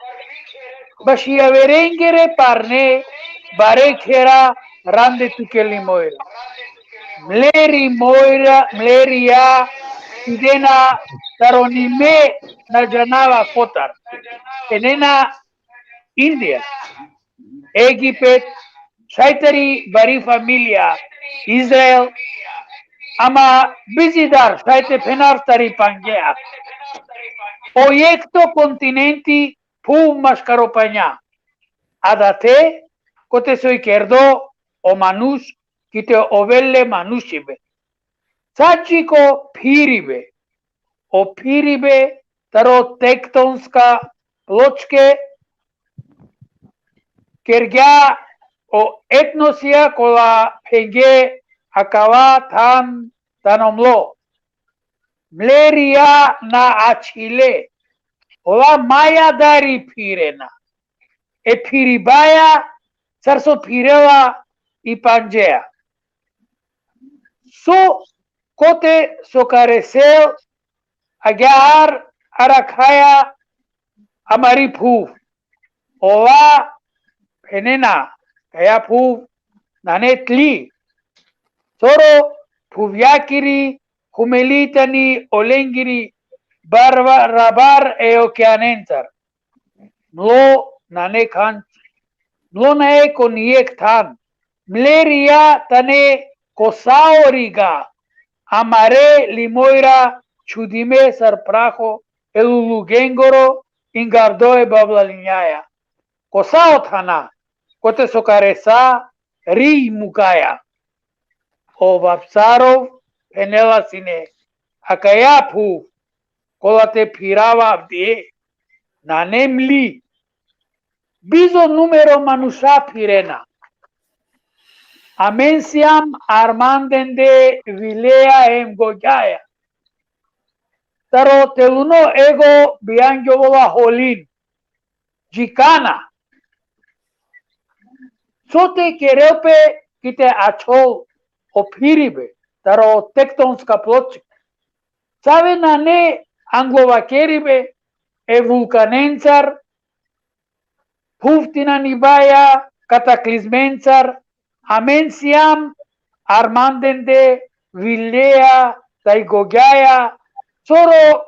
Baši javerengere parne, bare khera, rande tuke limojra. Mle rimojra, mle ria, sidena taro nime na džanava kotar. Enena Indija, Egipet, šaj tari bari familija, Izrael, ama bizidar, šaj te phenar tari Pangea. O jekh to kontinenti phuv maškaro panja. Adate, kote so i kerdo o manuš, ki te ovel le manušibe. Sa dži ko phiribe, o phiribe taro tektonska pločke, kergja o etnosija kola phenge akava than tano mlo. Mle ria na ačhile, ola maja dari phirena. E phiribaja, sar so phirela i Pangea. So kote so ka resel, agjaar arakhaja amari phuv. Ola phenena, kaja phuv nane tli. Soro phuvjakiri humeli tani olengiri barba-, rabar e okeanencar. Mlo nane khanč. Mlo nae ko nijekh than. Mle ria tane ko sa o riga. Amare limojra čhudime sar praho e lulugengoro ingardo e bavlalinjaja. Ko sa o thana, kote so ka resa, rij mukaja. O Vapcarov phenela sine, akaja phuv, kola te phirava avdive, nane mli. Bizo numero manuša phirena. Amen sijam armandende vileja hem gogjaja. Taro teluno ego bijangjovola holin. Džikana. So te kerel pe ki te ačhol o phiribe, taro tektonska pločka. Save nane anglovakeribe e vulkanencar, phuv tinanibaja, kataklizmencar, amen sijam armandende vileja, taj gogjaja, soro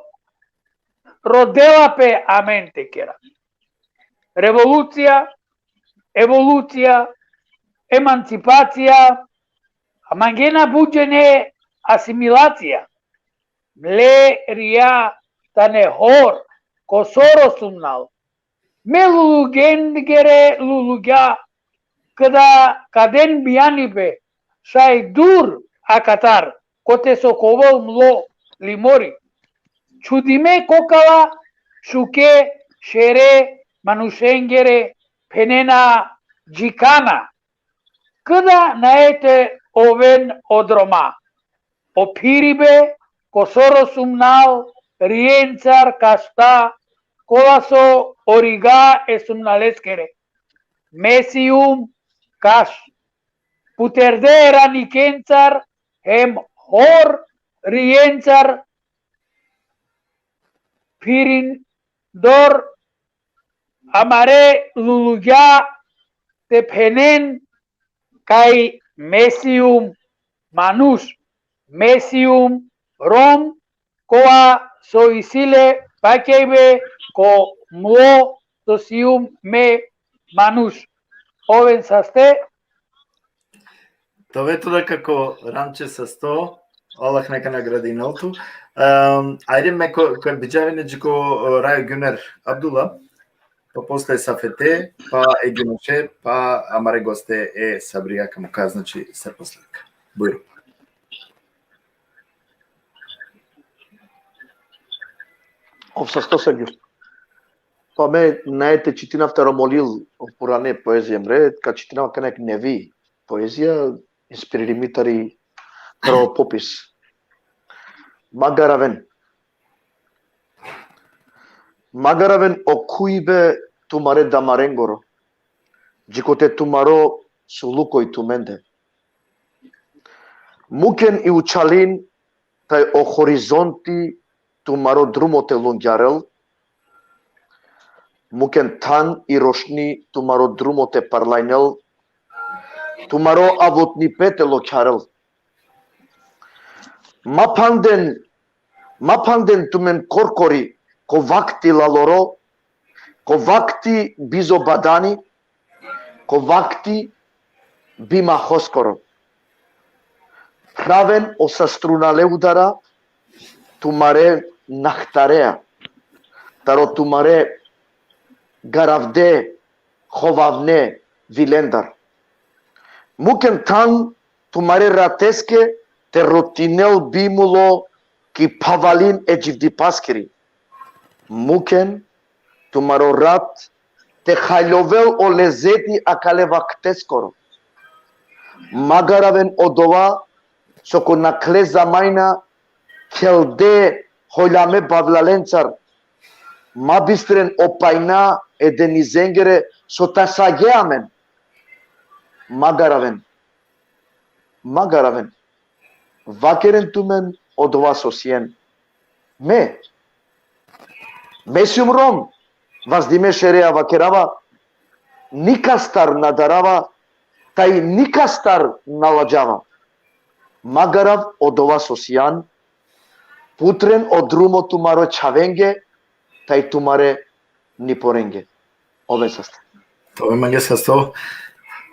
rodela pe amen te kera. Revolucija, evolucija, emancipacija, a mangena but džene asimilacija. Mle ria tane hor, ko soro sumnal. Me lulugengere lulugja, kada ka den bijanibe, šaj dur akatar, kote so ka ovel mlo limori. Čhudime kokala, šuke, šere, manušengere, phenena džikana. Kada nae te oven o droma. O phiribe, ko soro sumnal, riencar, kašta, kola so o riga e sumnaleskere. Me sijum Kaš. Puterde ranikencar, hem hor riencar, phirindor amare lulugja te phenen kaj me sijum manuš, me sijum Rom, kova so isi le pakjaibe ko mlo so sijum me manuš. Oven saste? Te ove tu da kako Ramče sasto, Allah neka nagradinel tu. Um, ajde me ko, ko biđavine dži ko, o, Rajo Güner Abdullah, pa posle Safete, pa e Güneše, pa amare goste e Sabrija, ka muka, znači, sar posledka. Bujrum. Ov sasto, Sergio. Pa me nae te čitinav taro molil o purane poezija mre, ka čitinav akana jekh nevi poezija, inspiririmi tari, taro popis. Magaraven. Magaraven o kujbe tumare damarengoro, dži kote tumaro sulukoj tumende. Muken i učalin taj o horizonti tumaro drumo te lungjarel, muken than i rošni tumaro drumo te parlajnel, tumaro avutnipe te lokjarel. Ma phanden, ma phanden tumen korkori ko vakti laloro, ko vakti bizo badani, ko vakti bimahoskoro. Phraven o sastrunale udara tumare nahtarea, taro tumare garavde hovavne vilendar. Muken than tumare rateske te rotinel bimulo ki phavalin e dživdipaskiri. Muken tumaro rat te haljovel o lezeti akale vakteskoro. Magaraven odova so ko nakhle zamajna khelde holjame bavlalencar, ma bistren o pajna e denizengere so tasage amen. Magaraven. Magaraven. Vakeren tumen odova so sien. Me. Me sium Rom, vazdime šerea vakerava, nikastar na darava, taj nikastar na ladžava. Magarav odova so sian, putren o drumo tumaro čhavenge, taj tumare niporenge. Oven saste. Te ove mange sasto.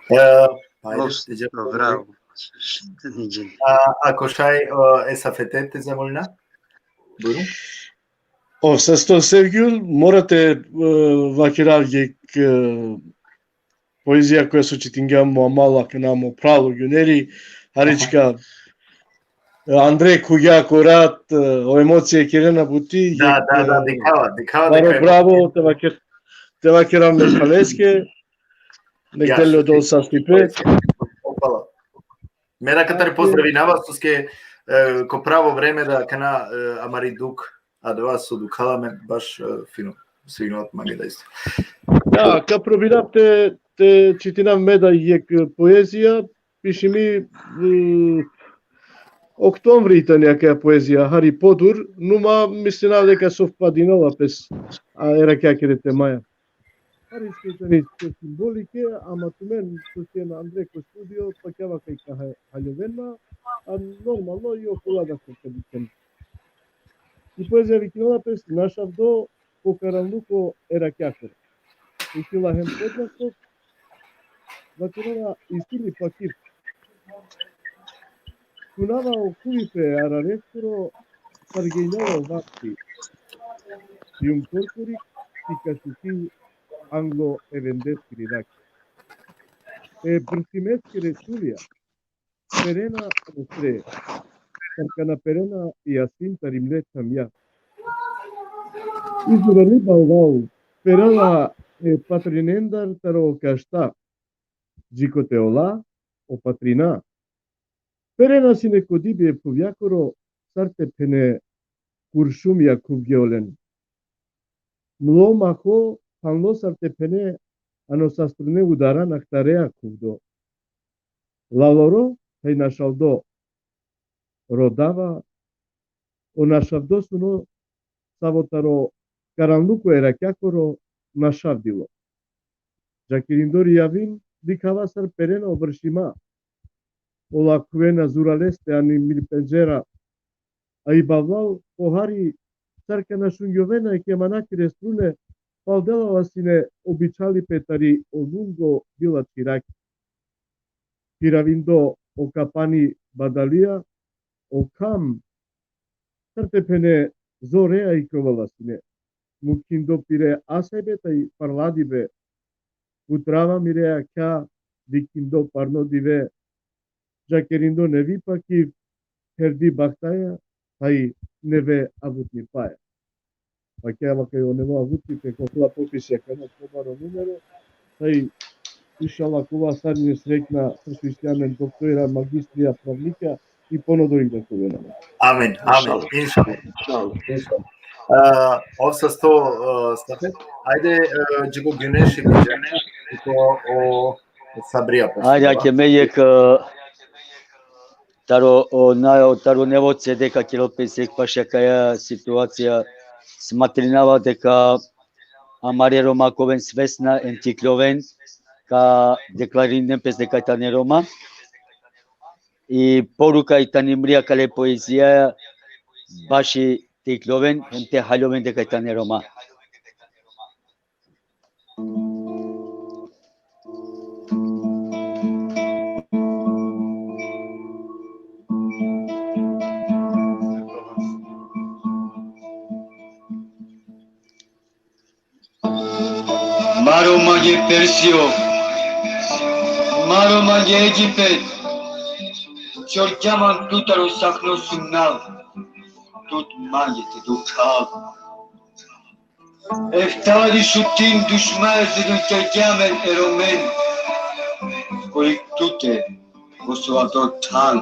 E, ajde, Bravo. te dža- Bravo. Niđen. A, ako šaj, o, e Safete te zamolina? Bujrum. Ov sasto, Sergio, mora te, e, vakerav jekh, e, poezija koja so čitingja mo amal akana mo phral o Guneri, harička, e, andre khuvgja ko rat, e, o emocije kerena buti, Da, jekh, da, da, e, dikhava, dikhava, baro dikhava. bravo, te vaker-, te vakerav me phaleske, nek Ja, del što odol si- sastipe. Opala. Me da katar pozdravinava, soske, e, ko pravo vreme da akana, e, amari duk, adava so dukhala me baš, e, fino. Svignela mange da isto. Ja, ka probinav te, te čitinav me da jekh poezija, pišimi, mm, oktombri tani akaja poezija, hari podur, numa mislinav deka sovpadinela pes, a, e rakjakere temaja. Hari isto tani simbolike, ama tumen so sien andre ko studio, pakjava kaj ka ha-, haljoven ma, a normalno i okola da so ka dikhen. I poezija vikinela pes Našavdo ko karanluko e rakjakoro. Isi la hem podnaslov, vakerela Isi li pakir. Sunava o khuvipe arareskoro, sargejnela o vakti. Jum korkori, ki kašuki anglo e vendeskiri raki. E brsimeskere sulija perena ano sre, sar kana perena i asin tari mle čamja. Izurali balval perela e patrinendar taro kašta, dži kote ola o patrina. Perena sine ko dibi e phuvjakoro, sar te phene kuršumja khuvge olen. Mlo maho phanlo, sar te phene ano sastrune udara nahtarea khuvdo. Laloro, taj našaldo rodava, o našavdo suno, savo taro karanluko e rakjakoro našavdilo. Džakirindori javin dikhava sar perena o vršima. Ola khuvena zuraleste ani mil pendžera, a i bavlal pohari sar kana šungjovena e kemanakere strune, paldela la sine običalipe tari o lungo Bilački raki. Piravindo o kapani Badalija, o kham, sar te phene, zorea ikrovela sine. Mukhindo pire asajbe taj parladibe, putrava mire akha, dikhindo parno dive, džakerindo nevi pakiv, herdi bahtaja, taj neve avutnipaja. Pa kjava kaj o nevo avutnipe, ka ovel popis akana, pobaro numero, taj inšallah kova sarine srekna, so isi amen doktorja, magistrija, pravnikja, i ponodo i da kuvena. Amin, amin. Inšallah. Inšallah. Inšallah. Inšallah. E, ov sasto, e, Safet, ajde, e, dži ko Güneši, ko, o, Sabrija, pa Ajde, Sabrija. Ake me jekh, e, taro, o, na, o, taro nevo cede ka kerel pe sek paš akaja situacija, smatrinava deka amare Roma ka oven svesna em te ikljoven, ka deklarinen pes deka tane Roma. I poruka i tani mri akale poezija, baši te ikljoven, em te haljoven deka tane Roma. Maro mange Persijo, maro mange Egipet, čorđa man tut taro sahno sumnav, tut mange te dukhav. Efta tari šutin dušmaja zedun kerđa amen e Romen, koj tute ko so avdo than.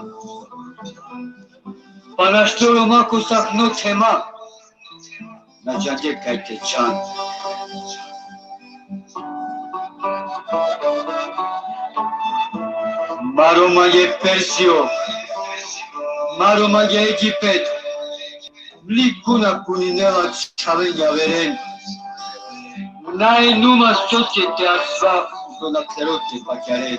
Pa našti Roma ko sahno thema, na džande kaj te džan. Maro mange Persijo, maro mange Egipet, mli kuna kuninela čhaven javeren. Nae Numa soske te asva, so na tero te pakjaren.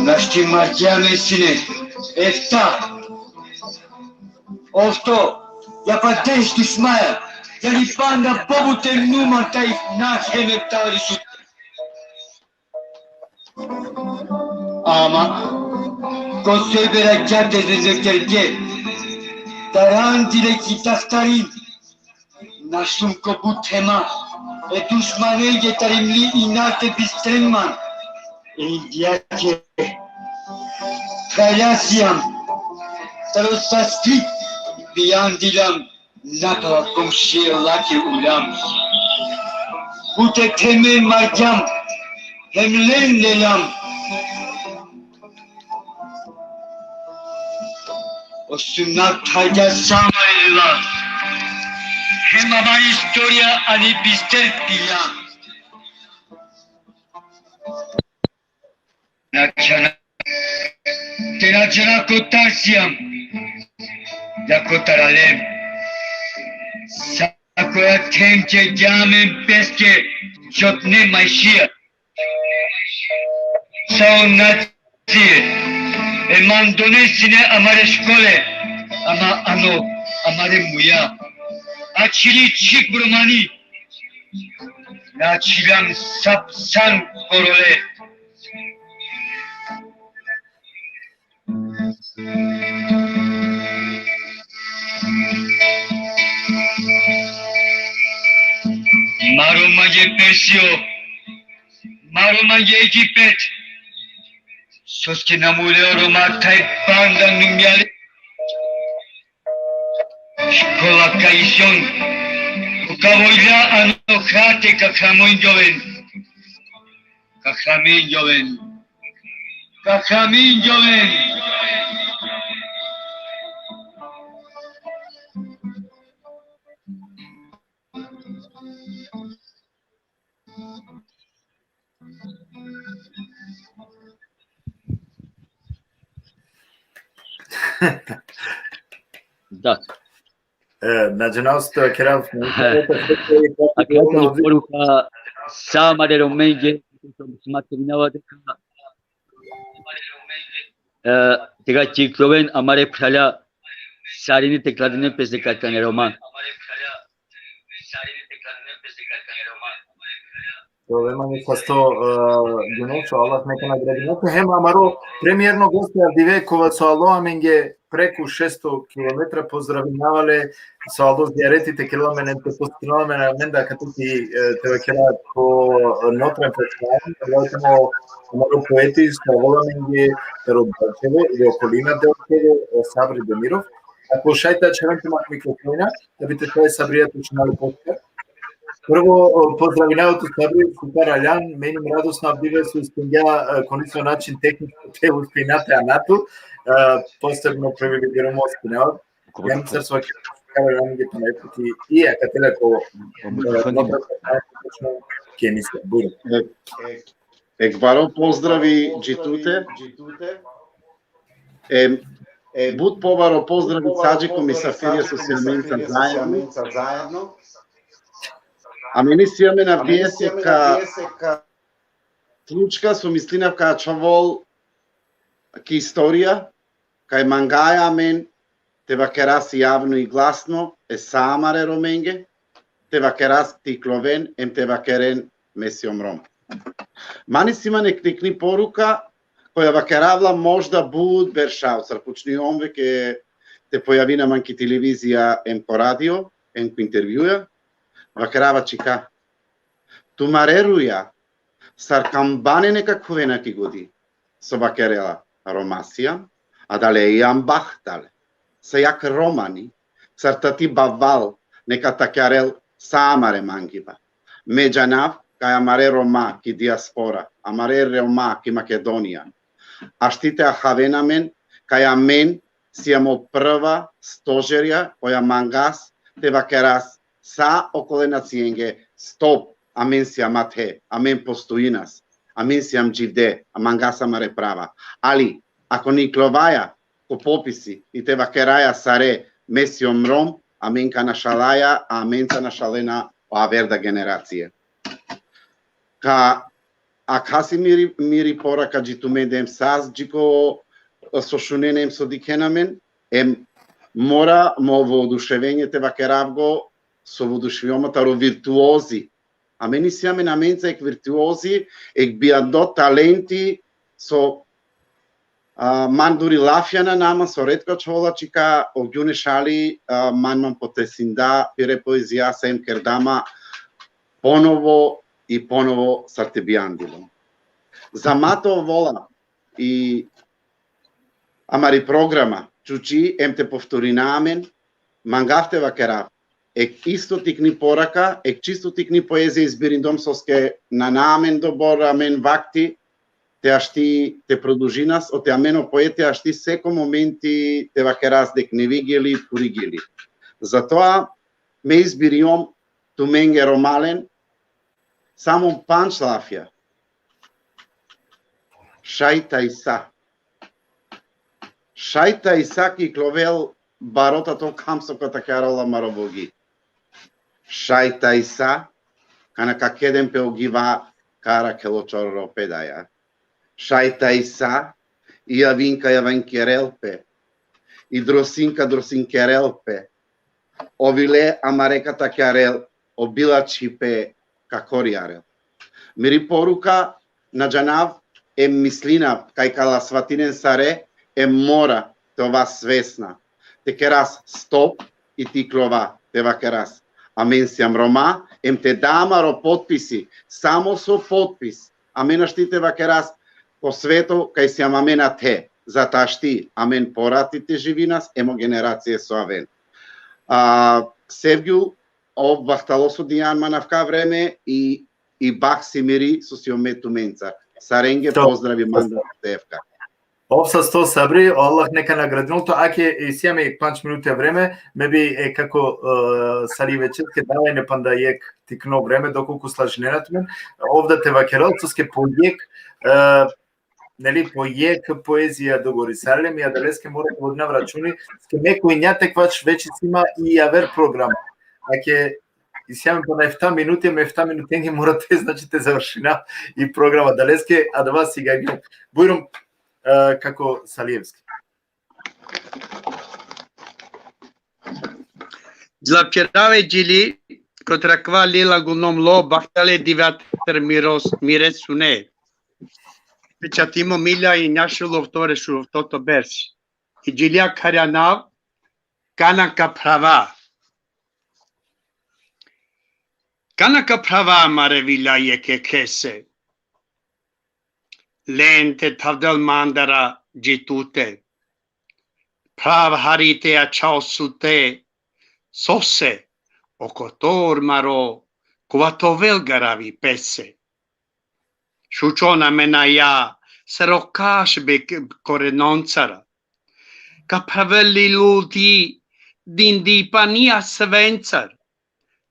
Našti marđa amen sine, efta, ofto, ja pa deš dušmaja, ja li panda bobuter Numa taj na hem efta tari šut. Ama, ko soj berađa te zezerterge, taran dire ki tahtarin, našum ko but thema, e dušmanenge tari mli inate bistren man, e Indijake, pralja sijam, taro Sanskrit bijan diljam, Nakala komšije lake uljam. Bute theme marđam, hem len leljam. O sumnav tharđa sa amari lila, hem amari istorija ani bister pilja. Na džana, te na džana kotar sijam, ja kotar alem. Sa koja them čerđa amen peske, čotne majšija. Sa o nacije, e mandone sine amare škole, ama ano, amare muja. Ačhili čhik bromani, na ačhiljam sap san korole. Maro mange Persio, maro mange Egipet, soske na mureo Roma thaj panda numjale. Škola ka ision, ko ka vojlja ano hrate ka hramen džoven, ka hramen džoven, ka hramen džoven. Da. E, na džanav so te vakerav, a kakva poruka sa amare Romenge, smatrinava deka E, te ka ikloven amare phralja, sarini te kladinen pes deka tane Roma. Problema ni sasto, e, Guneso, Allah neka nagradinel te. Hem amaro premierno gosti avdive, kova so alo amenge preku šesto kilometra, pozdravinava le, so alo zijareti te kerel amen, te postinela amen, amen da kate ki, e, te vakera ko Notran Peskajn, amaro poeti, so alo amenge taro Delčevo, ili okolina Delčevo, e, Sabri Demirov. Ako šaj te ačhaven tumen mikrofona, da bi te šaj Sabrija te šunel podcast. Prvo, e, pozdravinava tut, Sabri, super aljan, meni radosno avdive so uspingja, e, ko nesavo način tehničko te uspina te ana tu, e, posebno privilegirano uspinava. Jam sar so super aljan ge panajputi i akate la ko, e, mikrofoni. Keni se, bujrum. Ek baro pozdravi dži tute. E, e, but pobaro pozdravi sa dži ko misafirja so si amenca zajedno. Amen isi amen avdive ka slučka so mislinav ka ačhavel ki istorija, kaj mangaja amen te vakeras javno i glasno, e sa amare Romenge, te vakeras te ikloven, em te vakeren me sijum Rom. Man isi man ek tikni poruka, koja vakerav la možda but berša, sar pučni omve ke te pojavina man ki televizija, em ko radio, em ko intervjuja, vakerava čika. Tumare ruja, sar kambane neka khuvena ki godi, so vakerela Roma sijam, adale jam bahtale, sa jak Romani, sar tati baval neka takjarel sa amare mangiba. Me džanav kaj amare Roma ki dijaspora, amare Roma ki Makedonija, ašti te ahaven amen, kaj amen sijam o prva stožerja koja mangas te vakeras sa okole nacienge stop, amen sijam athe, amen postojinas, amen sijam dživde, a mangas amare prava. Ali, ako na iklovaja ko popisi i te vakeraja sare me sijum Rom, amen ka našalaja, a amenca našalena o aver da generacije. Ka, akasi miri, miri poraka dži tumen em sa dži ko so šunen em so dikhen amen, em mora mo voduševenje te vakerav go, so vodušivjom taro virtuozi. Amen isi amen amenca ek virtuozi, ek bijando talenti, so, a, man duri lafja nane man, so retko ačhola čika, o Gjune Šali, a, man man potesinda pire poezija, sa em kerda ma ponovo i ponovo sar te bijandilo. Za ma te ovel la i amari programa čuči, em te povtorina amen, mangav te vakerav ek isto tikni poraka, ek čisto tikni poezija izbirindom, soske nane amen dobor amen vakti, te ašti te produžinas, ote amen o poete ašti seko momenti te vakeras dek nevi geli, puri geli. Zatoa me izbiriom tumenge Romalen samo pandž lafja. Šaj taj sa. Šaj taj sa ki klovel barota to kham so ka takjarol amaro vogi. Šaj taj sa, kana ka keden pe o giva kara kelo čororo pedaja. Šaj taj sa, i javinka javinkerel pe, i drosinka drosinkerel pe, o vile amare ka takjarel, o bilačhipe ka korjarel. Miri poruka, na džanav, em mislinav kaj ka la svatinen sare, em mora te ova svesna. Te keras stop i te iklova, te vakeras. Amen sijam Roma, em te da amaro potpisi, samo so potpis, amen ašti te vakeras ko sveto, kaj sijam amen athe, zata ašti, amen porati te živinas, em o generacije so aven. A, Sevgjul, ov bahtalo so dijan man avka vreme i, i bah si miri so sijom me tumenca. Sarenge pozdravi manda Sevka. Ov sasto, Sabri, o Allah neka nagradinol tut, ake isi amen pandž minuta vreme, me bi, e, kako, e, sali večerske, dava ine panda jekh tikno vreme, dokolku slažinena tumen, ov da te vakerel, soske po jekh, e, neli, po jekh poezija dogovorisarljam, i adaleske mora te vodinav računi, soske me ko inja te kvač veće si ma i javer programa. Ake isi amen pana efta minuti, em efta minutenge mora te, znači, te završina i programa. Adaleske adava sigajgjum. Bujrum, e, kako Salijevski. Džila pčerave džili, kotar akava lila gulnom lo, bahtale divater miros, mire sune. Pečatimo milja i njašilo vtore šutovto berš. I džilja kharjanav, kana ka phrava. Kana ka phrava amare vilja jekhe jekhese. Len te thavdel mandara dži tute. Phrav hari te ačha o sute, sose, o kotor maro, kova te ovel garavi pese. Šučona mena ja, sar o kaš be k-, korenoncara. Ka phravel lilu ti, dindi pani asvencar.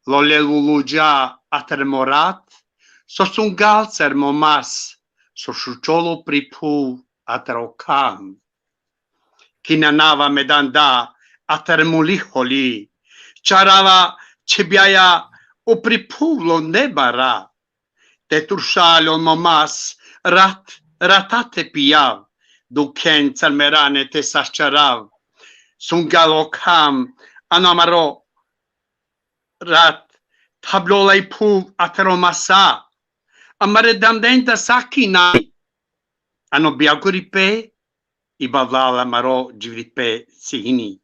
Lole luludža atar mo rat, so sungalcar mo mas, so šučolo pri phuv atar o kham. Kinanava me danda atar muli holi, čarava čhibjaja o pri phuv lo nebara. Te turšaljon mo mas, rat, rata te pijav, dukhencar me rane te saščarav. Sungalo kham, ano amaro rat, thablola i phuv atar o masa. Amare damdenda sa kinaj, ano bijagoripe, i bavlala amaro dživdipe sijini.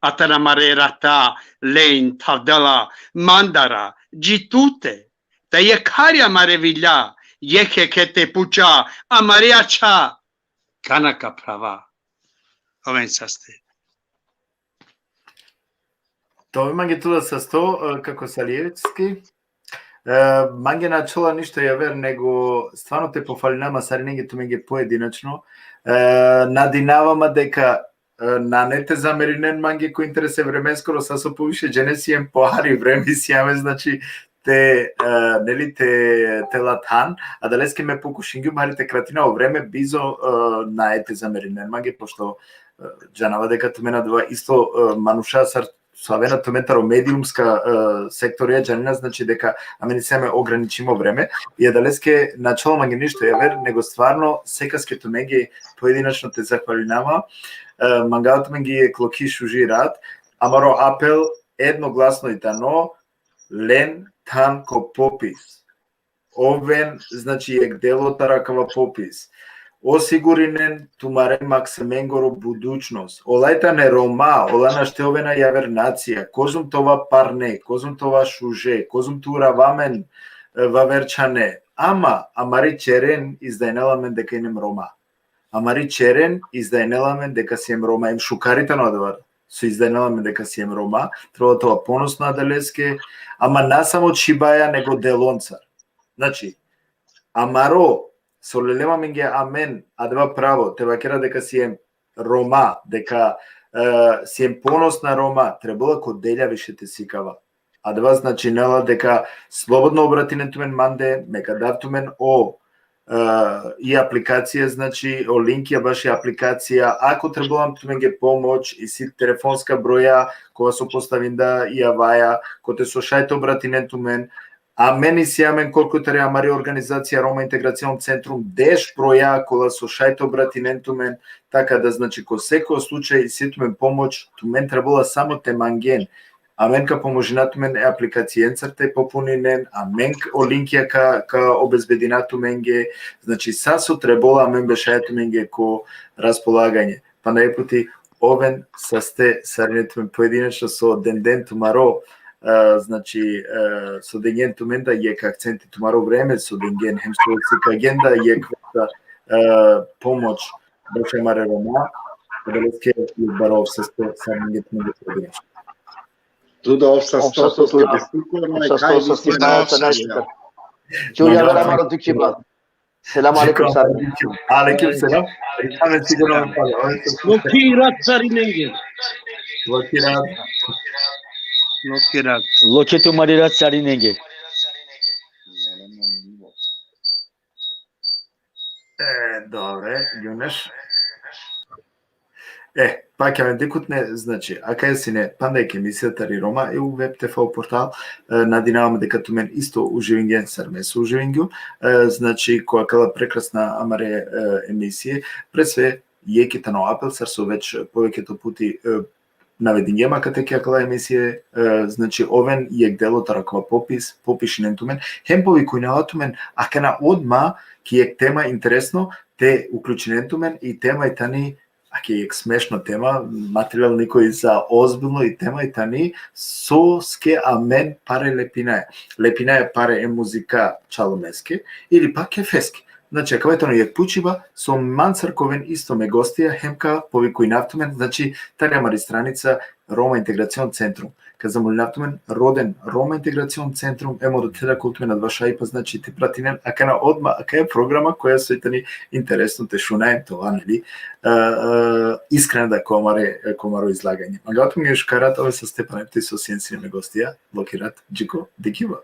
Atar amare rata len thavdela mandara dži tute. Te jekharja amare vilja, jekhe jekhe te puča, amare ačha, kana ka phrava. Oven saste. Te oven mange tuda sasto, e, kako Salijevski. E, mange na ačhola ništo javer, nego stvarno te pofalinav ma sarinenge tumenge pojedinačno. E, nadinava ma deka, e, nane te zamerinen mange ko interes e vremeskoro, sa so poviše džene siem pohari vreme sijam, znači, te, e, neli, te, te la than, adaleske me pokušingjum hari te kratina o vreme, bizo, e, nane te zamerinen mange, pošto, e, džanava deka tumen adava isto, e, manuša sar so avena tumen taro mediumska, e, sektorija, džanena, znači, deka amen isi amen ograničimo vreme, i adaleske na ačhola mange ništo javer, nego stvarno sekaske tumenge pojedinačno te zahvalinama, e, mangava tumenge jekh lokhi šuži rat, amaro apel jednoglasno i tano, len than ko popis. Oven, znači, jekh delo taro akava popis. Osigurinen tumare maksimengoro budućnost. Ola i tane Roma, ola našti ovena javer nacija, kozom te ova parne, kozom te ova šuže, kozom te urava amen, e, vaver čhane. Ama, amari čeren izdajnela amen deka inem Roma. Amari čeren izdajnela amen deka siem Roma, em šukar i tano adava so izdajnela amen deka siem Roma, trebela te ova ponosna adaleske, ama na samo čhibaja, nego deloncar. Znači, amaro, so lelem amenge amen adava pravo, te vakera deka siem Roma, deka, e, siem ponosna Roma, trebela ko delja više te sikava. Adava značinela deka slobodno obratinen tumen mande, me ka dav tumen o, e, i aplikacija, znači, o linkija baši aplikacija, ako trebela tumenge pomoć, isi telefonska broja, kova so postavinda i avaja, kote so šaj te obratinen tumen, amen isi amen korkori amari organizacija Roma Integracion Centrum, deš broja, kola so šaj te obratinen tumen, taka da, znači, ko seko slučaj, isi tumen pomoć, tumen trebela samo te mangen. Amen ka pomožina tumen e aplikacijencar te popuninen, amen k-, o linkija ka, ka obezbedina tumenge, znači, sa so trebela, amen bešaja tumenge ko raspolaganje. Pana jekh puti, oven saste sarine tumen pojedinačno so dengjen tumaro, e, znači, e, so dengjen tumen da jekh akcenti tumaro vreme, so dengjen hem so sikagjen da jekh vrsta, e, pomoć baši amare Roma, adaleske jekh baro saste sarine tumen pojedinačno. Tu da ov sasto, ov sasto, ov sasto, ov sasto, ov sasto, ov sasto. Čuj, javer amaro dikhiba. Selam alejkum, sar. Alejkum selam. Amen sigurno. Lokhi rat sarinenge. Lokhi rat. Lokhi rat. Lokhi tumari rat sarinenge. E, dobre, Juneš. E, pa ka amen dikhutne, znači, akaja sine panda jekh emisija tari Roma, e u Web T V portal, e, nadinava ma deka tumen isto uživingjen sar me so uživingju, e, znači, ko akala prekrasna amare, e, emisije, pre sve, jekh i tano apel, sar so već poveketo puti, e, navedingjem akate ki akala emisije, e, znači, oven jekh delo taro akava popis, popišinen tumen, hem povikujnava tumen, akana odma ki jekh tema interesno, te uključinen tumen, i tema i tani, ake jekh smešno tema, materijalniko i za ozbiljno i tema i tani, soske amen pare lepinaja. Lepinaja pare e muzika čalumeske, ili pa kefeske. Znači, akava i tano jekh pučiba, so mancar ka oven isto me gostija, hem ka povikujnav tumen, znači, tari amari stranica Roma Integracion Centrum. Ka zamolinav tumen, roden Roma Integracion Centrum, em odote da ka ovel tumen adava šajipa, znači, te pratinen akana odma, akaja programa koja so i tani interesno te šunaja, te ova, neli, e, e, iskrena da ko amare, ko amaro izlaganje. Mangava tumen još ka rat, ove sa Stepan Epti so sien sine me gostija, loki rat, džiko, dikhiba.